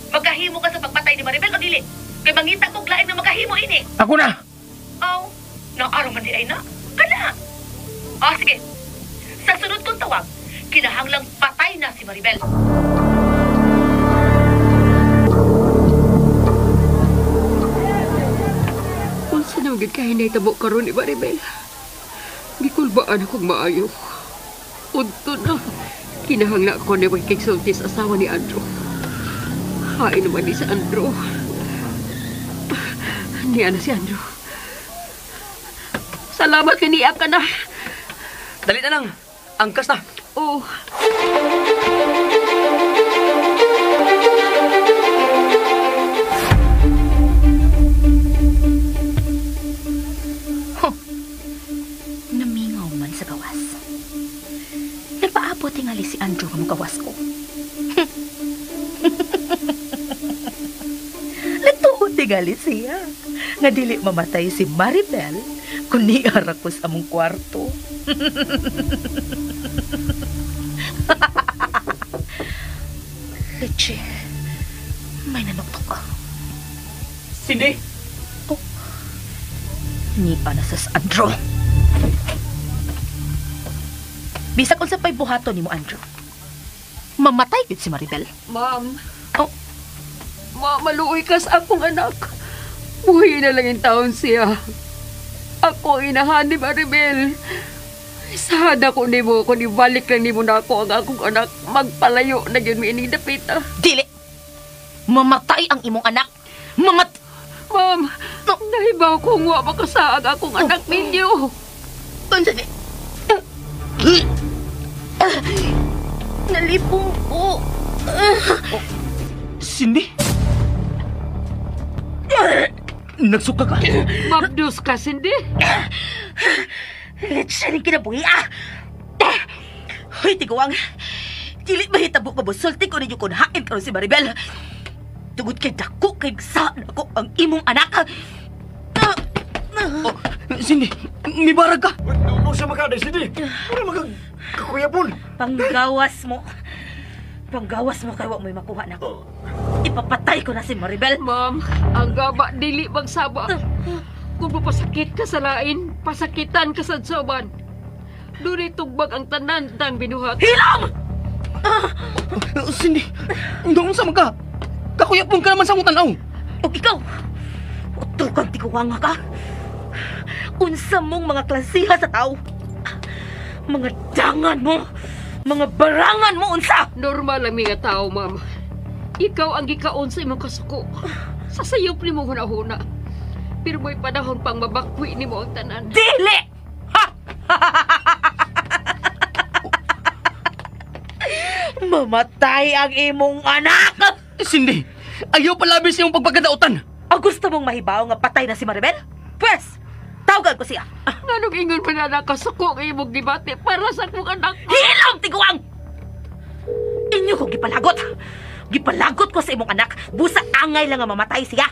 Magkahimo ka sa pagpatay ni Maribel o dili? Kay mangita kog lain na magkahimo ini. Ako na. Aw, naaraw man di ay na. Kana. Ah, sige. Sa sunod kong tawag, kinahanglang patay na si Maribel. Unsa na gid kay nahitabo karon ni Maribel? Gikulbaan akong maayo. Udto na. Kinahanglan ako ni makikigsulti sa asawa ni Andrew. Hain naman ni sa Andrew. Niya na si Andrew. Salamat kay niya ka na. Dali na lang. Angkas na. Oh. Huh. Namingaw man sa gawas. Nagpaabot tingali si Andrew nga mugawas ko. Nagtuo tingali siya nga dili mamatay si Maribel kung niara ko sa among kwarto. Leche, may nanuktok ka. Cindy! Oh, nipa na sa Andrew. Bisag unsa pa'y buhaton nimo, Andrew. Mamatay gid si Maribel. Ma'am. Oh. Ma, maluoy ka sa akong anak. Buhi na lang yung taon siya. Ako ang inahan ni Maribel. Sahad ako nimo kung ibalik lang nimo na ako ang akong anak. Magpalayo na yun mi ining dapita. Dili! Mamatay ang imong anak! Ma'am, no. Nahibaw ko nga makasaag akong anak ninyo. Unsa ni? Nalipong ko. Cindy? Nagsuka ka? Mabdus ka, Cindy? Let's rin kinabuhi, ah! Hoy, tiguang! Dili mahitabo ka busulti ko ninyo kung hain karon si Maribel. Tungod kay dako kay saan ako ang imong anak. Oh, Cindy, mibarag ka! Ano sa makada, Cindy? Wala magkakuyapon! Panggawas mo. Panggawas mo kay wa mo'y makuha na ko. Ipapatay ko na si Maribel. Ma'am, ang gaba dili magsaba. Kung mapasakit ka sa lain, pasakitan ka sa soban. Dunay tugbag ang tanan tang binuhat. Hilom! Cindy, doon sa magka. Kakuyapon ka naman sa akong tanaw. O ikaw, utukang tikuwanga ka. Unsa mong mga klasiha sa tao. Mga dangan mo, mga barangan mo, unsa! Normal lang mga tao, ma'am. Ikaw ang gikaon sa imong kasuko. Sa sayop ni mo hunahuna. Pero may panahon pang mabakwi ni mo ang tanan. Dili! Ha! Mamatay ang imong anak! Cindy, ayaw palabis niyong pagpagkadautan. Ang gusto mong mahibaw nga patay na si Maribel? Pwes, tawagan ko siya. Nganong ingon man na nakasuko ang imong debate para sa akong anak? Hilom, tiguang! Inyo kong gipalagot. Gipalagot ko sa imong anak, busa angay lang nga mamatay siya.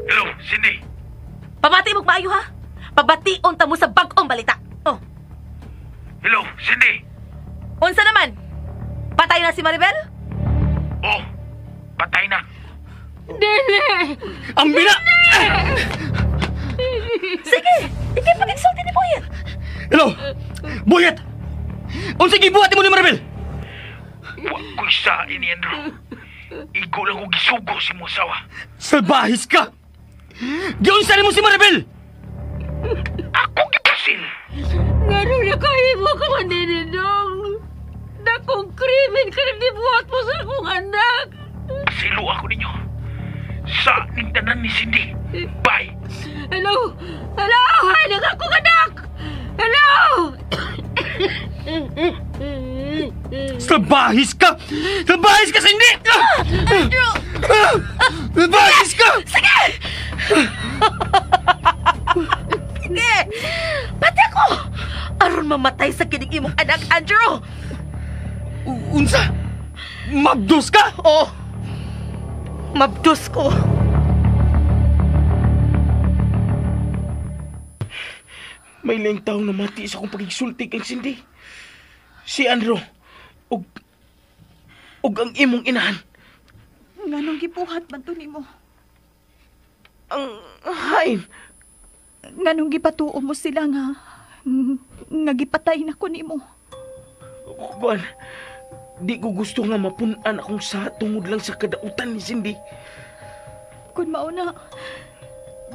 Hello, Cindy. Pamati mo maayo ha. Pabation ta mo sa bag-ong balita. Oh. Hello, Cindy. Unsa naman? Patay na si Maribel? Oh, patay na. Dili! Ang bina! Sige! Ikay pag-exalti ni Boyet! Hello! Boyet! Unsa gibuhat nimo ni Maribel? Wa ko'y sain ni Andrew. Igo lang ko gisugo si mong asawa. Salbahis ka! Giunsa nimo si Maribel! Ako gipasil! Ngano nakahimo ka man ninong? Dakong krimen ka na gibuhat mo sa akong anak. Pasilo ako ninyo. Sa ning tanan ni Cindy. Bye! Hello! Hello! Halag akong anak! Hello! Salbahis ka! Salbahis ka, Cindy! Andrew! Salbahis ka! Sige! Sige! Pati ako! Aron mamatay sa kining imong anak, Andrew! Unsa? Mabdos ka? Oo. Mabdos ko. May laing tao na mati sa akong pagigsulti kang Cindy. Si Andrew. Og ang imong inahan. Nganong gibuhat man to nimo? Ang hain. Nganong gipatuo mo sila nga gipatay na ko nimo? Kuan, di ko gusto nga mapun-an akong sa tungod lang sa kadautan ni Cindy. Kun mao na,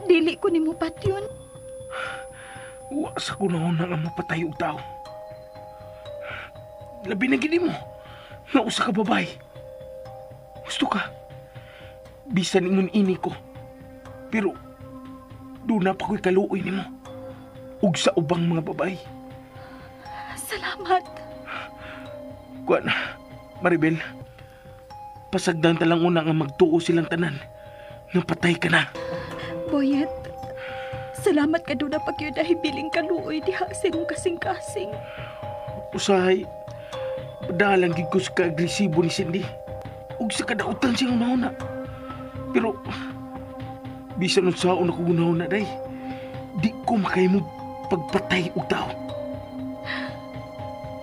dili ko nimo patyon. Wa sa kunahon na nga mapatay og tao. Labi na gini mo, nga usa ka babae. Gusto ka? Bisan ingon ini ko. Pero, doon na pa ko'y kaluoy nimo. Ug sa ubang mga babae. Salamat. Kuan, Maribel, pasagdan talang una nga magtuo silang tanan. Nga patay ka na. Boyet, salamat ka doon na pagyudahi biling kaluoy diha sa imong kasing-kasing. Usahay, padalang gid ko sa kaagresibo ni Cindy. Ug sa kadautan siyang una-una. Pero, bisan unsaon ako una-una, day, di ko makahimo pagpatay og tao.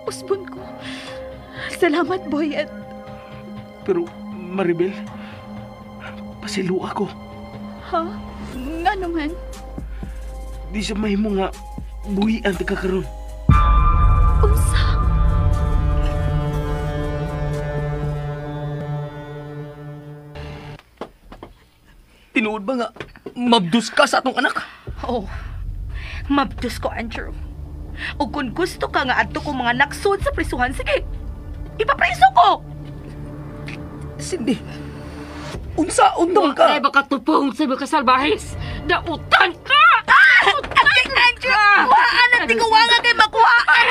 Usbon ko. Salamat, Boyet. Pero, Maribel, pasilo ako. Ha? Ngano man? Di sa mahimo nga buhian ta karon. Unsa? Tinuod ba nga mabdus ka sa atong anak? Oo. Mabdus ko, Andrew. O kung gusto ka nga adto ko mga naksod sa prisuhan, sige. Ipapreso ko! Cindy, unsa undang ka? Ay, baka tupong sa mga salbahis. Dautan ka! Aking Andrew! Kuhaan ang tiguwanga kay makuhaan!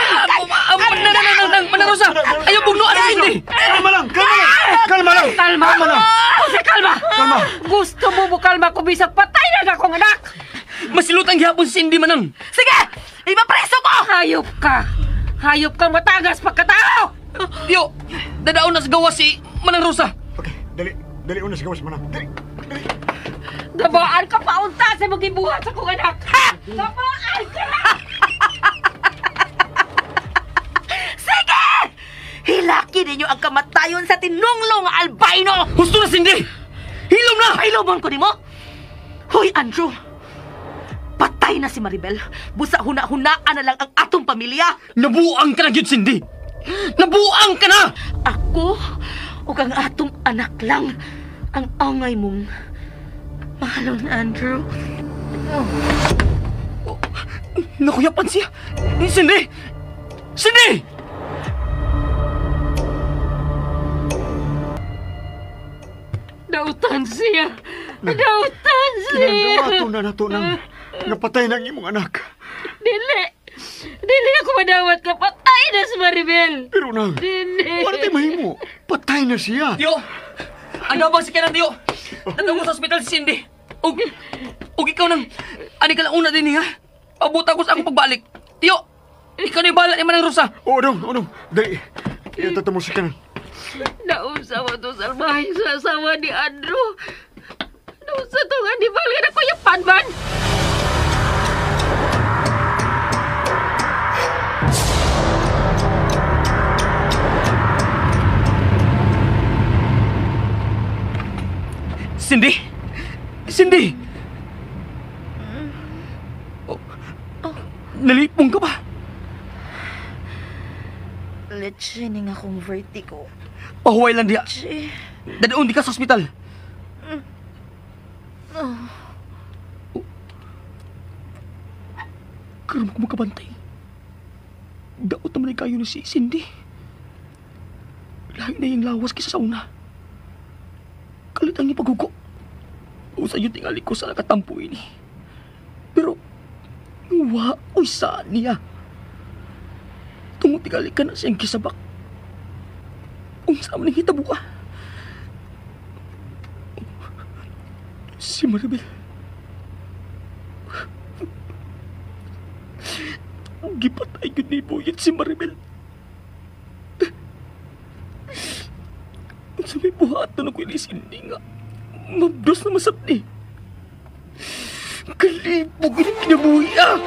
Manang Rosa! Ayaw bugnoan si Cindy! Kalma lang! Kalma lang! Kalma lang! Kalma! Kalma lang! Kasi kalma! Kalma! Gusto mo mo kalma kung bisag patay na akong anak! Masilutang gihapon si Cindy, Manang! Sige! Ipapreso ko! Hayop ka! Hayop kang matagas pagkatao! Tiyo, dadaon na sa gawas si Manang Rosa! Okay, dali. Dali una sa gawas, Manang. Dali! Dali! Gabaan ka paunta sa magibuhat sa kong anak! Ha! Gabaan ka! Sige! Hilaki ninyo ang kamatayon sa tinunglong albino! Husto na, Cindy! Hilom na! Hilomon ko nimo? Hoy, Andrew! Patay na si Maribel. Busa huna-hunaan na lang ang atong pamilya. Nabuang ka na, gyud, Cindy! Nabuang ka na! Ako ug ang atong anak lang ang angay mong mahalon, Andrew. Oh, nakuyapan siya! Cindy! Cindy! Dautan siya! Dautan siya! Kinandawato na nato nang napatay ng imong anak. Dili! Dili ako madawat ka! Patay na si Maribel! Pero nang, Dili! wala tayo mahimo. Patay na siya. Tiyo! Ano bang si Kenan, Tiyo? Natunggo sa ospital si Cindy. Ug ikaw nang, ani ka lang una din, ha? Pabuta ko sa akong pagbalik. Tiyo! Ikaw na yung bahala ni Manang Rosa. Oo, dong, oo, dong. Dali. Ito mo si Kenan. Naunsa mo to salbahe sa asawa ni Andrew. Naunsa tong animal nga nakuyapan man. Cindy? Cindy! Oh. Nalipong ka ba? Leche ning akong vertigo. Pahuway lang diya. Dadaon di ka sa ospital. Karoon ko magkabantay. Daot naman ay kayo ni si Cindy. Lahi na yung lawas kaysa sa una. Kalit ang ipagugo. O sa iyo tingali ko sa nakatampo ini. Pero, wa oy saan niya. Tungo tingali ka na siyang kisabak. Unsa man ang hitabo ka? Si Maribel. Gipatay yun ni Boyet si Maribel. Unsa may buhaton ako ni Cindy nga. Mabdos na masap ni. Kalibog ini kinabuhi ah!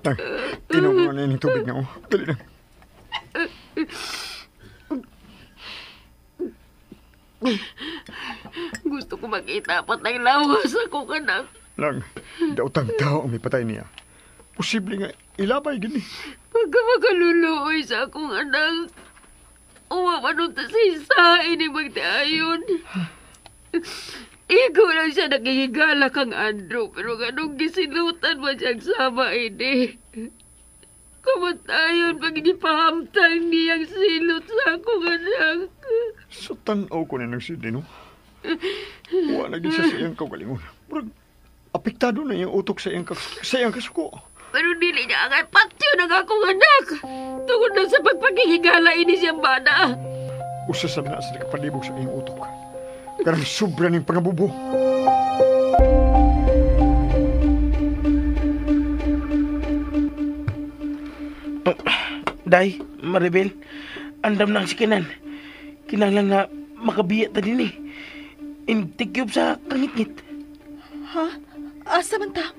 Tang, inom mo na yung tubig na. Dali na. Gusto ko makita patay lawas ako kanak. Lang, dautang tao ang mipatay niya. Posible nga ilabay gini. Pagka makaluluoy sa akong anak, umamanong ta sa isa, ini magtiayon. Ikaw lang siya nakikigala kang Andrew, pero ganong gisilutan man siyang sama ini. Kamatayon pag inipahamtang niyang silot sa akong anak. Sa tanaw ko na ng Sydney, no? Wala naging siya sa iyang kaugalingon. Murag, apektado na iyang utok sa iyang kasuko. Pero dili niya angay patyo ng akong anak. Tungod na sa pagpagkihigala ini siyang bana. Usa sa na sa nakapalibog sa iyang utok. Karang sobra ng pangabubo. Day, Maribel, andam na ang sikinan. Kinahanglan na makabiya ta din eh. Intikyub sa kangit-ngit. Ha? Asa man ta?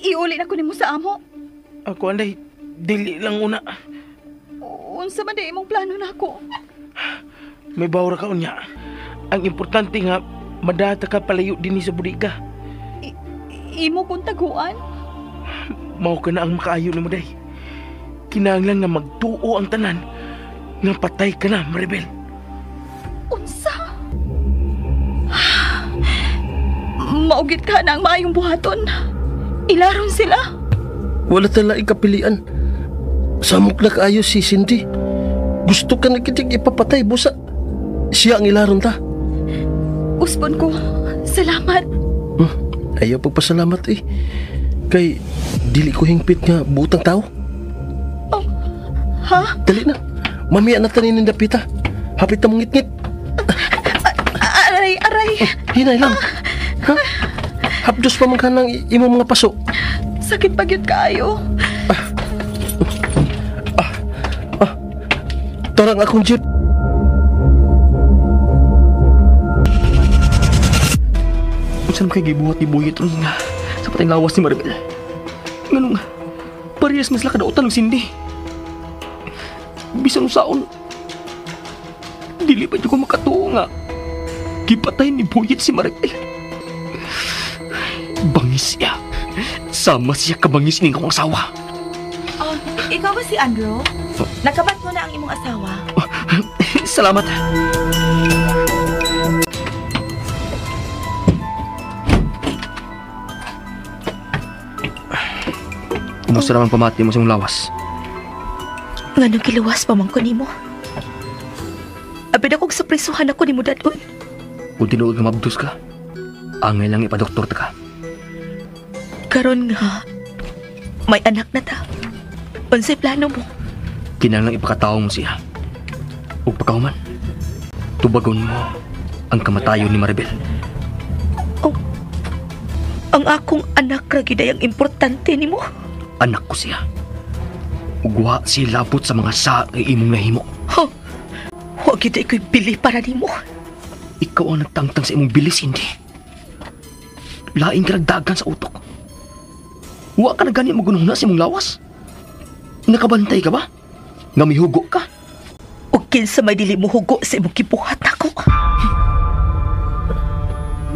Iuli na ko nimo sa amo. Ako, anday, dili lang una. Unsa man di imong plano na ako? May bawra ka unya. Ang importante nga, madata ka palayo din sa bodega. Imo kong taguan? Mao ka na ang makaayo nimo, day. Kinahanglan nga magtuo ang tanan nga patay ka na, Maribel. Unsa? Maugit ka na ang maayong buhaton. Ilaron sila. Wala tala ikapilian. Samok na kaayo si Cindy. Gusto ka na kitig ipapatay, busa. Siya ang ilaron ta. Usbon ko. Salamat. Ayaw pagpasalamat eh. Kay dili ko hingpit nga butang tao. Oh, ha? Dali na. Mamaya na tanin ng dapita. Hapit na mong ngit-ngit. Aray, aray. Hinay lang. Ha? Hapdos pa man ka ng imong mga paso. Sakit pagyud kaayo. Tarang akong jeep. Unsa man kay gibuhat ni Boyet ron nga sa patay lawas ni Maribel? Nganong parehas man sila kadautan og Cindy. Bisan unsaon, dili pa jud ko makatuo nga gipatay ni Boyet si Maribel. Bangis siya. Sama siya kabangis ning akong asawa. Oh, ikaw ba si Andrew? Nakabat mo na ang imong asawa. Salamat. Kumusta naman pamati mo sa imong lawas? Nganong kiluwas pa man ko nimo? Abi na kog suprisuhan ako nimo dadon. Kung tinuod nga mabdos ka, angay lang ipadoktor ta ka. Karon nga, may anak na ta. Unsay plano mo? Kinahanglan ipakatawo mo siya. Ug pagkahuman, tubagon mo ang kamatayon ni Maribel. Oh, ang akong anak ra gyud ay ang importante nimo. Anak ko siya. Ug wa siya labot sa mga sa nga imong nahimo. Huh? Wa gyud ay ko'y bili para nimo. Ikaw ang nagtangtang sa imong bilis, hindi. Lain ka nagdagan sa utok. Wa ka na gani magununa sa imong lawas. Nakabantay ka ba? Nga mihugo ka? O kinsa may dili mo hugo sa imong gibuhat ako.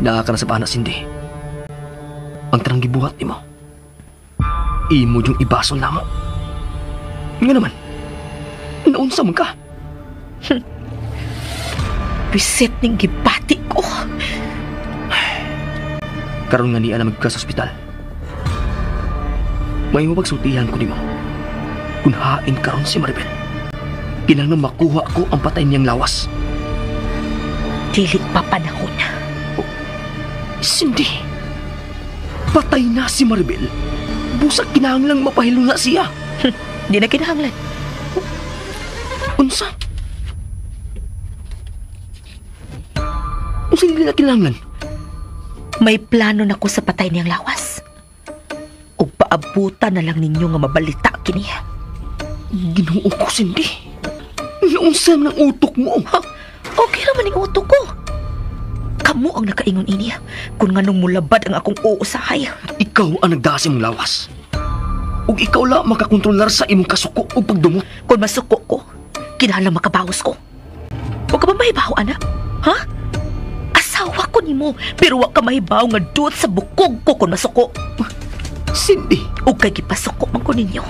Naa ka na sa bana, Cindy. Ang tanang gibuhat nimo, imo yung ibasol namo. Nga naman, naunsa man ka? Bisit ning gibati ko. Karon nga niya na magka sa ospital. May mapagsultihan ko nimo. Kung hain karon si Maribel, kinahanglan makuha ko ang patay niyang lawas. Dili pa panahon. Oh, Cindy, patay na si Maribel. Busak kinahanglang mapahilo na siya. Di na kinahanglan. Unsa? Unsa dili na kinahanglan? May plano na ko sa patay niyang lawas. Ug paabutan na lang ninyo nga mabalita kini. Ginoo ko, Cindy. Naunsa man ang utok mo? Ha? Okay raman ang utok ko. Kamu ang nakaingon ini kung nganong mulabad ang akong uusahay. Ikaw ang nagdasi mong lawas. Ug ikaw la makakontrolar sa imong kasuko o pagdumot. Kung masuko ko, kinahanglan makabawas ko. Huwag ka ba mahibaw, anak? Ha? Asawa ko nimo, pero wa ka mahibaw nga duot sa bukog ko kung masuko. Cindy! Ug kay gipasuko man ko ninyo.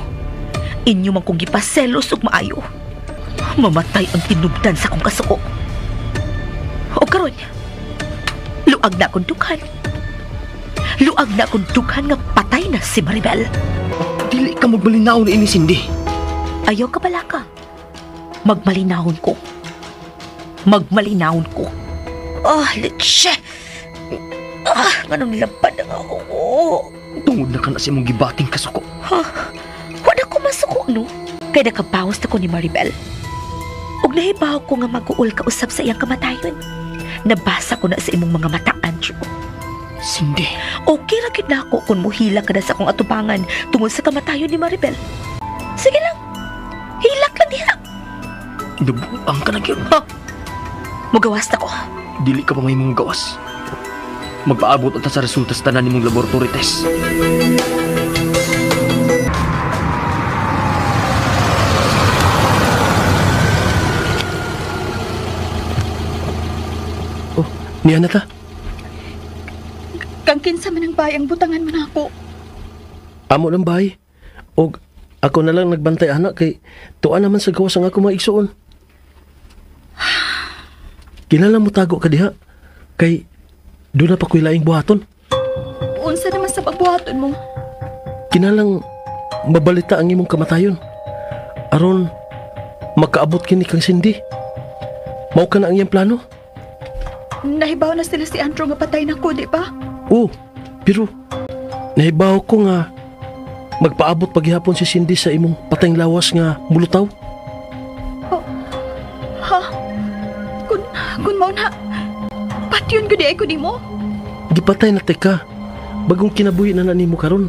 Inyo man kong gipaselos ug maayo. Mamatay ang tinubdan sa akong kasuko. O karon, luag na akong dughan. Luag na akong dughan nga patay na si Maribel. Dili ka magmalinaw na ini, Cindy. Ayaw ka bala ka. Magmalinawon ko. Magmalinawon ko. Ah, leche! Ah, nganong nilabad ang ako. Tungod na ka na sa imong gibating kasuko. Ha? Wala ko masuko, no? Kaya nakabawas na ko ni Maribel. Ug nahibaw ko nga mag-uol ka usab sa iyang kamatayon. Nabasa ko na sa imong mga mata, Andrew. Cindy. Okay ra gyud na ako kung muhila ka na sa akong atubangan tungod sa kamatayon ni Maribel. Sige lang. Hilak lang diha. Nabuang ka na gyud. Ha? Mugawas na ko. Dili ka pa may mong gawas. Magpaabot ata sa resulta sa tanan nimong laboratory test. Oh, niya na ta. Kang kinsa man ang bayang butangan man ako. Amo lang bay. Og ako na lang nagbantay anak kay tuan naman sa gawas ang ako maigsuon. Kinala mo tago ka diha kay doon na pa ko'y laing buhaton. Unsa naman sa pagbuhaton mo? Kinalang mabalita ang imong kamatayon. Aron makaabot kini kang Cindy. Mao ka na ang iyang plano? Nahibaw na sila si Andrew nga patay na ko, di ba? Oo, pero nahibaw ko nga magpaabot paghihapon si Cindy sa imong patayng lawas nga mulutaw. Oh, ha? Kung mao na, patyon ko di ay ko nimo. Gipatay na teka. Bagong kinabuhi na nimo karon.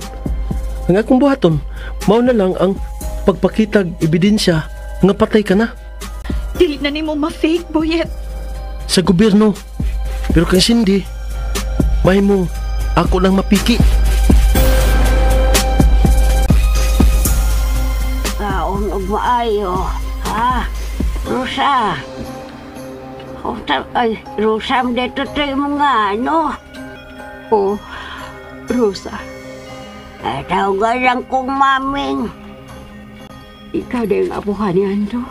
Ang akong buhaton, mao na lang ang pagpakitag ebidensya nga patay ka na. Dili na nimo ma-fake, Boyet. Sa gobyerno. Pero kang Cindy, mahimo ako lang mapiki. Kaon og maayo, ha? Rosa. Ay, Rosa, dito tayo mga ano? Oh, Rosa. Ay, tawagan lang kong maming. Ikaw na yung apuhan ni Andrew.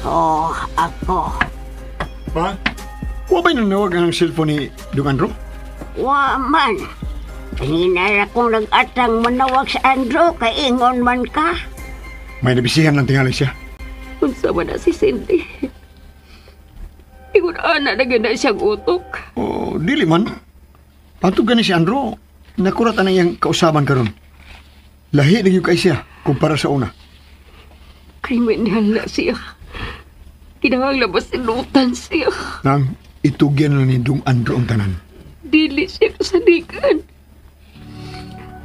Oh, ako. Pa? Wa ba'y nanawag ang cellphone ni Dong Andrew? Wa man. Hinara kong nag-atang manawag sa Andrew, kay ingon man ka. May nabisihan lang tingali siya. Unsa man na si Cindy. Ingon ana na gana siyang utok. Oh, dili man. Pantog gani si Andrew, nakurat ang iyang kausaban karon. Lahi na gyud kay siya kumpara sa una. Kriminal na siya. Kinahanglan ba sinutan siya? Nang itugyan na ni Dong Andrew ang tanan. Dili siya kasaligan.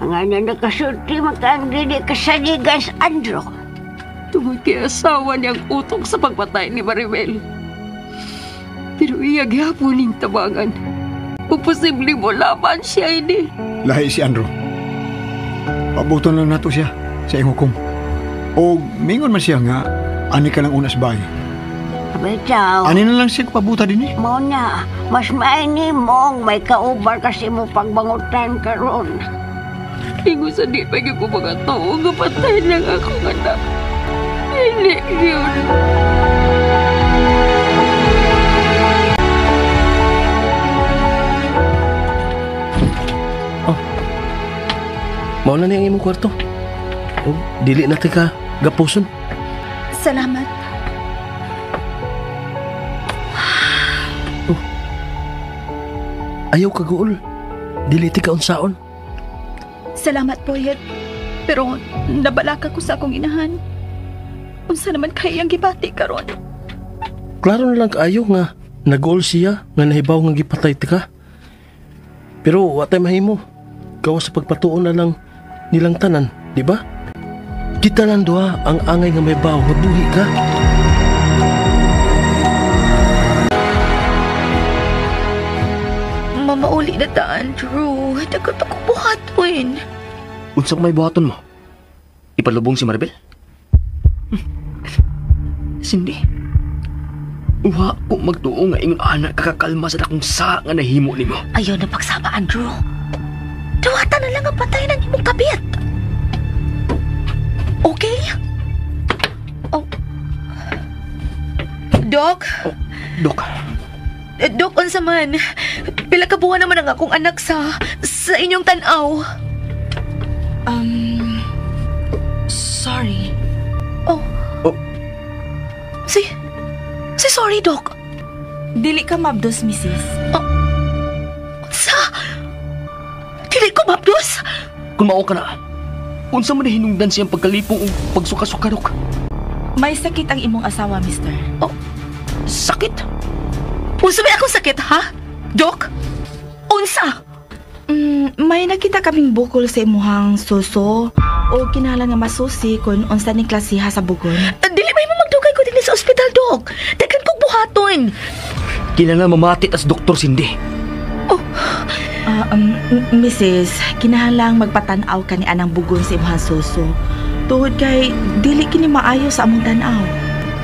Ang ano nakasulti magkaan dili kasaligan sa Andrew. Tungod kay asawa niyang utok sa pagpatay ni Maribel. Pero iya gihapon ning tabangan. Kung posible mo laban siya ini. Lahi si Andrew. Pabuton lang nato siya sa iyang hukom. O mingon man siya nga, ani ka lang unas bay. Bitaw. Ani na lang siya pabuta din eh. Mo na, mas maini mong may kaubar kasi mo pagbangutan karon. Ingo sa di pa ko mga tao nga patay lang akong anak. Hindi yun. Oh. Mao na niya ang imong kwarto. Oh, dili na ka gapuson. Salamat. Oh. Ayaw ka guol. Dili ti ka unsaon. Salamat, Boyet. Pero nabalaka ko sa akong inahan. Unsa naman kay ang gibati karon? Klaro na lang kaayo nga naguol siya nga nahibaw nga gipatay ti ka. Pero wa tay mahimo. Gawas sa pagpatuon na lang nilang tanan, di ba? Kita lang duha ang angay nga may baw nga buhi ka. Mamauli na ta, Andrew. Dagat ako buhaton. Unsang may buhaton mo? Ipalubong si Maribel? Cindy, uha ko magtuo nga ingon anak kakakalma sa dakong sa nga nahimo nimo. Ayaw na pagsama, Andrew. Duwata na lang ang patay ng imong kabit. Okay? Oh. Dok? Oh, Dok. Dok, unsa man? Pila ka buwan naman ang akong anak sa inyong tan-aw. Sorry. Oh. Oh. Si sorry, Dok. Dili ka mabdos, misis. Oh. Unsa? Dili ko mabdos? Kung mao ka na, unsa man hinungdan siyang pagkalipong o pagsuka-suka, Dok? May sakit ang imong asawa, mister. Oh. Sakit? Unsa may akong sakit, ha? Dok? Unsa? May nakita kaming bukol sa imuhang suso o kinahanglan nga masusi kung unsa ning klasiha sa bugon. Dili may magdugay ko dinhi sa ospital, Dok. Daghan kog buhaton. Kinahanglan mamati tas Doktor Cindy. Oh. Mrs., kinahanglan magpatan-aw kani anang bugon sa imuhang suso. Tuhod kay dili kini maayo sa among tan-aw.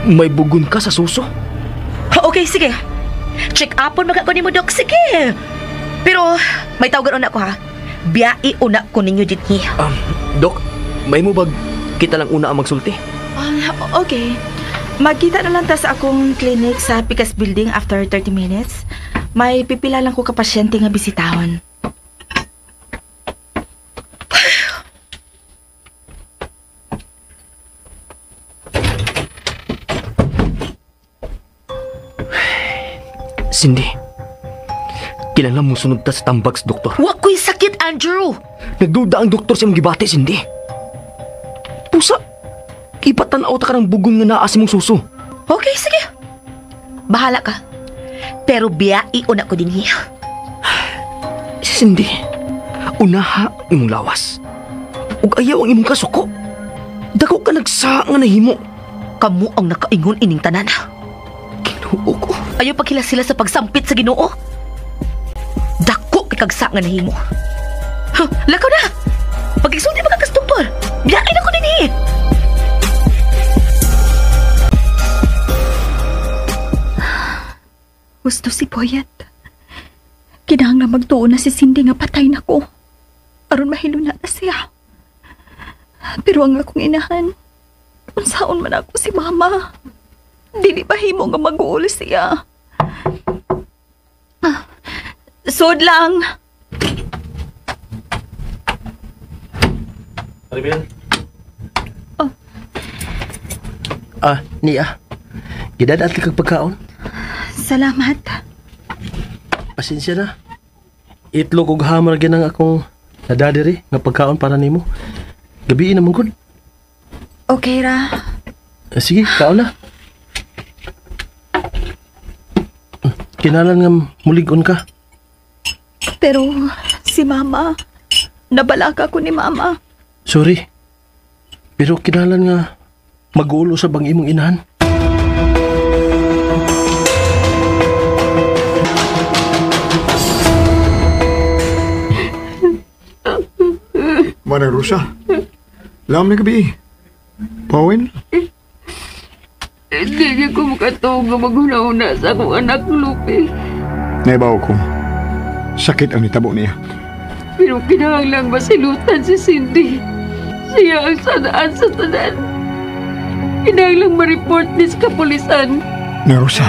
May bugon ka sa suso? Okay, sige. Check upon magka ko nimo, Dok. Sige. Pero may tawagan una ko, ha. Biyai una ko ninyo dinhi. Dok, may mo bag kita lang una ang magsulti? Okay. Magkita na lang ta sa akong clinic sa Picas Building after 30 minutes. May pipila lang ko ka pasyente nga bisitahon. Cindy, kinahanglan mo sunod ta sa tambag sa doktor. Wa ko'y sakit, Andrew! Nagduda ang doktor sa imong gibati, Cindy. Pusa, ipatanaw ta ka ng bugon nga naa sa imong suso. Okay, sige. Bahala ka. Pero biyai una ko dinhi. Cindy, unaha ang imong lawas. Ug ayaw ang imong kasuko. Dako ka nagsa nga nahimo. Kamu ang nakaingon ining tanan. Ginoo ko. Ayaw pagkila sila sa pagsampit sa Ginoo. Dako kay kagsa nga nahimo. Huh, lakaw na. Pag-isulti pa ka doktor. Biyain ako dinhi. Gusto si Boyet. Kinahanglan magtuo na si Cindy nga patay na ko. Aron mahiluna na siya. Pero ang akong inahan, unsaon man ako si Mama. Dili ba himo nga mag-uol siya? Sod lang. Maribel? Oh. Ah, niya. Gidad-at kag pagkaon. Salamat. Pasensya na. Itlog og hamar ginang akong nadadiri nga pagkaon para nimo. Gabi na man gud. Okay ra. Sige, kaon na. Kinalan nga mulig-on ka. Pero si Mama, nabalaka ko ni Mama. Sorry. Pero kinalan nga mag-ulo sa bang imong inahan. Manang Rosa, lam na gabi. Pawin? Hindi ko makatuo nga maghuna-huna sa akong anak, Lupe. Naibaw ko. Sakit ang nitabo niya. Pero kinahanglang masilutan si Cindy. Siya ang sanaan sa tanan. Kinahanglang ma-report ni sa kapulisan. Na Rosa,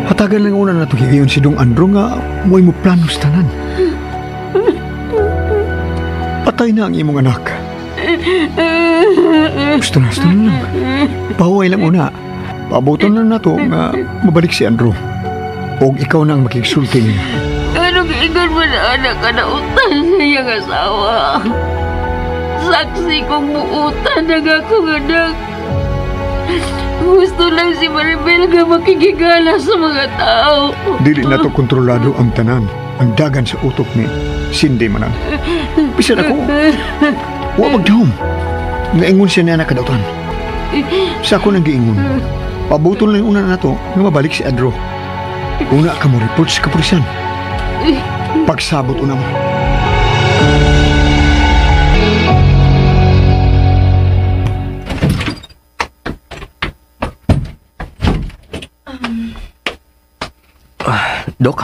hatagan lang una na ito higayon si Dong Andro nga mo'y mo plano sa tanan. Patay na ang imong anak. Gusto na lang. Pahuway lang una. Paabuton lang na ito nga mabalik si Andrew. O ikaw na ang makiksulti niya. Anong ingon mo na anak ka na utang sa iyang asawa? Saksi kong muutan ang akong anak. Gusto lang si Maribel nga makigigala sa mga tao. Dili na to kontrolado ang tanan. Ang dagan sa utok ni Cindy manan. Bisan ako, wa magdahom. Naingon siya na nakadautan. Sa ako nang giingon. Pabuton lang una na to nga mabalik si Andrew. Una ka mo report sa kapulisan. Pagsabot una mo. Dok,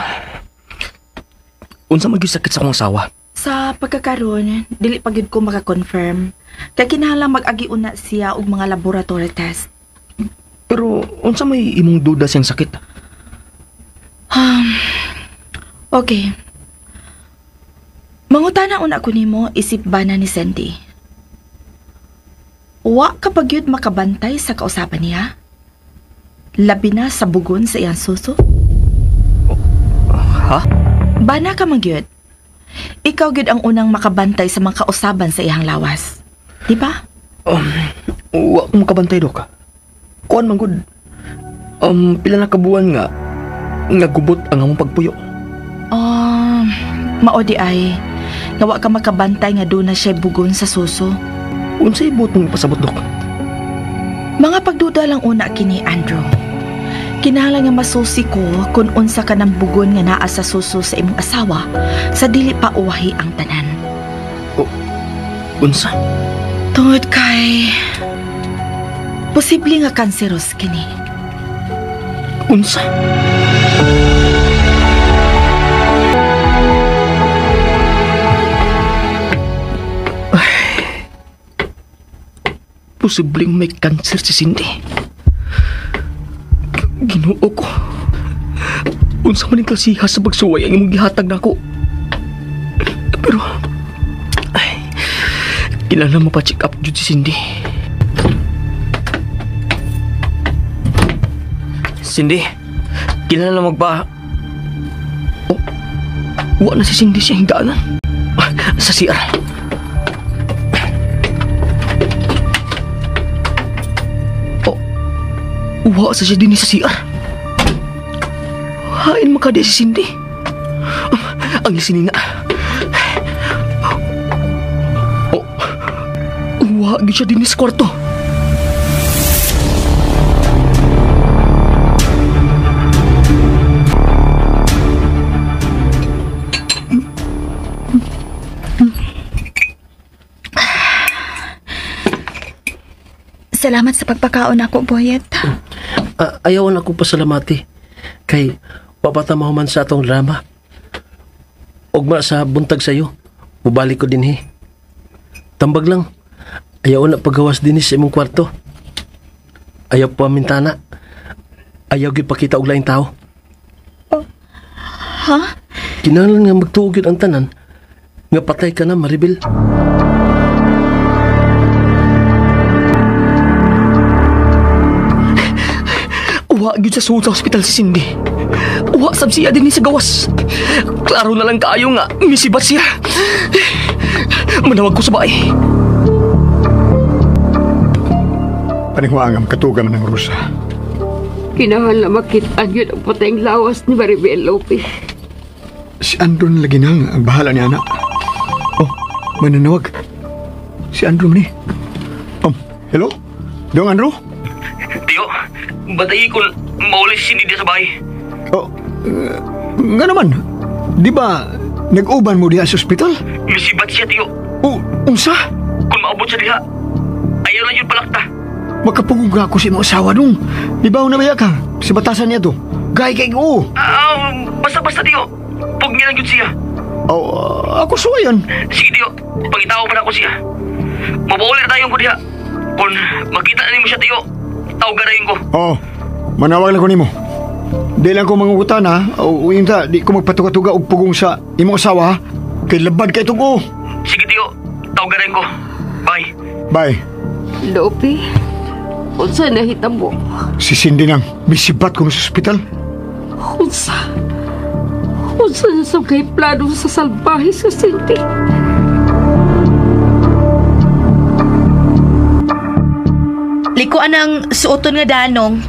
unsa man gyud sakit sa akong asawa? Sa pagkakaroon, dili pa gyud ko maka-confirm. Kay kinahanglan mag-agi una siya og mga laboratory test. Pero unsa may imong duda siyang sakit? Okay. Mangutana una ko nimo isip bana ni Cindy. Wa ka pa gyud makabantay sa kausapan niya? Labi na sa bugon sa iyang suso? Ha? Bana ka man gyud. Ikaw gyud ang unang makabantay sa mga kausaban sa iyang lawas. Di ba? Wa ko makabantay, Dok. Kuan man gud. Pila na kabuan nga gubot ang among pagpuyo. Mao di ay nga wa ka makabantay nga doon na siya bugon sa suso. Unsay buot mong ipasabot, Dok? Mga pagduda lang una kini, Andrew. Kinahanglan nga masusi ko kung unsa ka ng bugon nga naa sa suso sa imong asawa sa dili pa uwahi ang tanan. Unsa? Tungod kay posible nga kanseros kini. Unsa? Ay, posibleng may kanser si Cindy. Ginoo ko. Unsa man ning klasiha sa pagsuway ang imong gihatag nako. Pero ay, kinahanglan mo pa check up jud si Cindy. Cindy, kinahanglan magpa... Oh, wa na si Cindy siya higdaanan. Sa CR. Oh, wa sa siya din sa CR. Hain makadi si Cindy. Ang lisinina. Oh, wa gyud siya din sa kwarto. Salamat sa pagpakaon ako, Boyet. Ayaw na akong pasalamati. Kay papatamaw man sa atong drama. Ugma sa buntag sayo, mubalik ko dinhi. Tambag lang, ayaw na pagawas dinhi sa imong kwarto. Ayaw pamintana. Ayaw gyud pakita og laing tao. Oh, ha? Kinahanglan nga magtuo gyud ang tanan nga patay ka na, Maribel. Wa gyud sa sulod sa hospital si Cindy. Wa sab siya dinhi sa gawas. Klaro na lang kaayo nga misibat siya. Manawag ko sa baay. Paningwa ang katuga man ng Rosa. Kinahanglan makita gyud ang patayng lawas ni Maribel Lopez. Si Andron lagi nang ang bahala ni anak. Oh, mananawag. Si Andron ni. Oh, hello? Dong Andro? Tiyo, batayi kung mauli si Cindy sa bahay. Oh, nga naman. Di ba nag-uban mo diha sa ospital? Misibat siya, Tiyo. Oh, unsa? Kung maabot siya diha, ayaw na yun palakta. Makapugong ka ako sa imong asawa dong. Di ba na baya ka? Sa batasan niya to. Gay kay oo. Basta-basta Tiyo. Pug niya lang yun siya. Oh, ako suwayan. Sige Tiyo, pangitao pa na ako siya. Mabuulir tayo ko diha. Kung makita na nimo siya Tiyo, tawag na ko. Oo, manawag lang ko nimo. Di lang ko mangugutan ha. O yun ta, di ko magpatuga-tuga og pugong sa imong asawa ha. Kay labad kay tugo. Sige Tiyo, tawag na ko. Bye. Bye. Lopi, unsa nahitabo? Si Cindy nang misibat ko sa ospital. Unsa? Unsa na sa kay plano sa salbahe sa Cindy? Likuan ang suoton nga danong.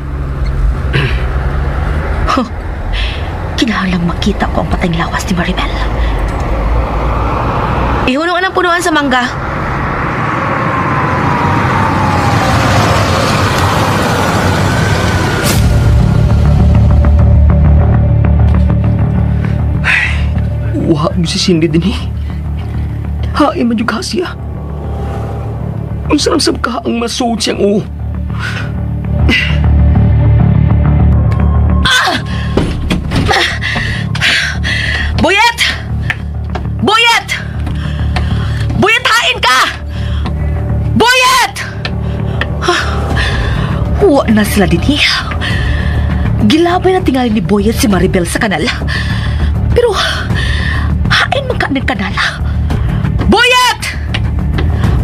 Huh. Kinahanglang makita ko ang patayng lawas ni Maribel. Ihunong ang punuan sa mangga. Wa mo si Cindy din eh. Hain man yung siya. Unsa lang sab ka ang masuod siyang oo. Ah! Boyet! Boyet! Boyet, hain ka! Boyet! Wa na sila din eh. Gilabay na tingali ni Boyet si Maribel sa kanal. Pero, hain man ka ng kanal. Boyet!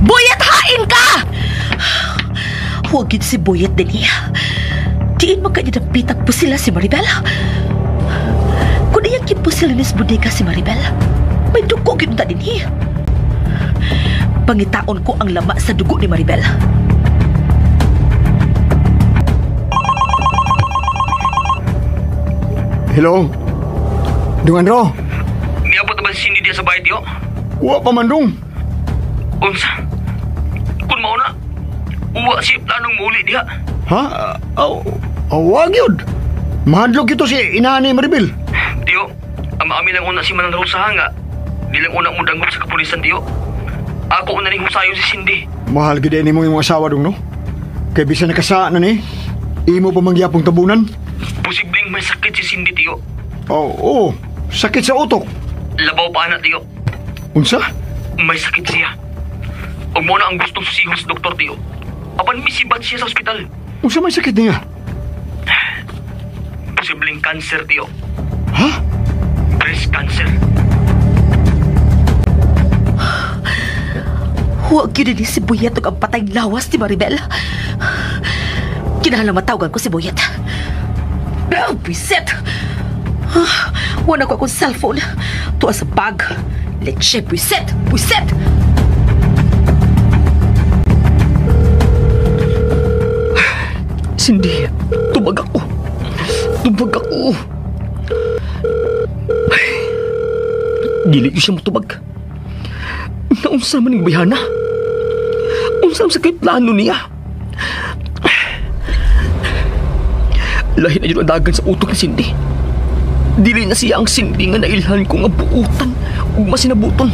Boyet, hain ka! Huwag yun si Boyet din eh. Diin man kanya napitak po sila si Maribel. Kung iyang po sila ni bodega si Maribel, may dugo yun ta din eh. Pangitaon ko ang lama sa dugo ni Maribel. Hello? Dung Andro? Miabot na ba si Cindy diya sa bahay, Tiyo? Wa pa man, Dung. Unsa? Kung mauna, uwa siya planong muuli diha. Ha? Wag yun. Mahadlok ito si inahan ni Maribel. Tiyo, ama-ami lang una si Manang Rosa nga. Di lang una mo dangot sa kapulisan, Tiyo. Ako una rin husayo si Cindy. Mahal gid ni mo yung asawa, Dung, no? Kay bisan nakasaan na ni, imo pa mangyapong tabunan. Posibleng may sakit si Cindy, Tiyo. Oo, oh, sakit sa utok. Labaw pa na, Tiyo. Unsa? May sakit siya. Huwag mo na ang gustong susihon sa doktor, Tiyo. Apan misibat siya sa ospital. Unsa may sakit niya? Posibleng cancer, Tiyo. Ha? Breast cancer. Huwag yun din si Boyet ug ang patay lawas ni Maribel. Kinahanglan matawagan ko si Boyet. Ah, bisit! Wala ko akong cellphone. Tuwa sa bag. Leche, bisit! Bisit! Cindy, tubag ako. Tubag ako. Ay, dili ko siya matubag. Naunsa man ang bayana. Unsa man sa kay plano niya. Lahi na yun ang dagan sa utok ni Cindy. Dili na siya ang Cindy nga nailhan ko nga buutan ug masinabuton.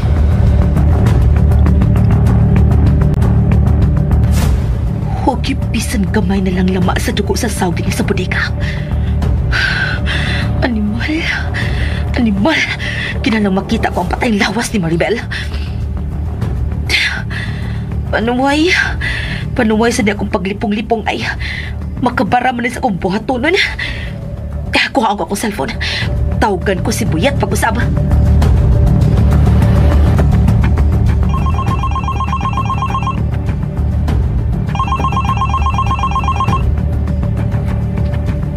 Huwag yung bisan gamay na lang lama sa dugo sa sawg niya sa bodega. Animal. Animal. Kinalang makita ko ang patay lawas ni Maribel. Panuway. Panuway sa di akong paglipong-lipong ay makabara man sa akong buhato nun. Kuhaan ko akong cellphone. Tawagan ko si Buyat pag-usap.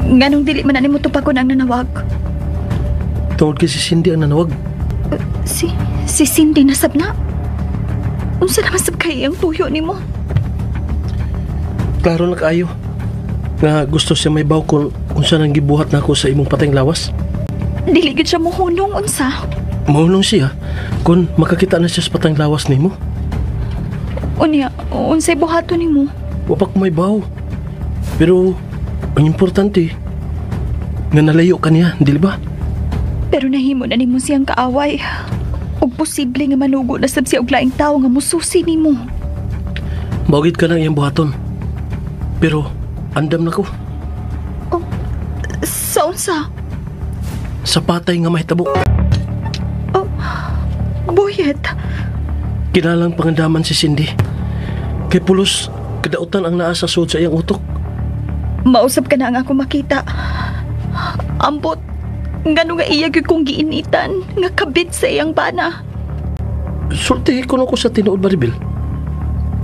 Nganong dili man ani mo tupagon ang nanawag? Tungod kay si Cindy ang nanawag. Si Cindy nasab na. Unsa naman sab kay ang tuyo nimo? Klaro na kaayo nga gusto siya may baw kung unsa nang gibuhat nako sa imong patayng lawas. Dili gid siya mohunong unsa. Mahunong siya kung makakita na siya sa patayng lawas nimo. Unya, unsay buhaton nimo? Wa pa ko may baw. Pero ang importante nga nalayo ka niya, dili ba? Pero nahimo na nimo siyang kaaway. Ug posible nga manugo na sab siya og laing tawo nga mususi nimo. Bawgit ka lang iyang buhaton. Pero andam na ko. Oh, sa unsa? Sa patay nga mahitabo. Oh, Boyet. Kinalang pangandaman si Cindy. Kay pulos, kadautan ang naa sa sud sa iyang utok. Mausap ka na ang ako makita. Ambot, ngano nga iya gyud kong giinitan, nga kabit sa iyang bana. Sultihi ko na ko sa tinuod, Maribel.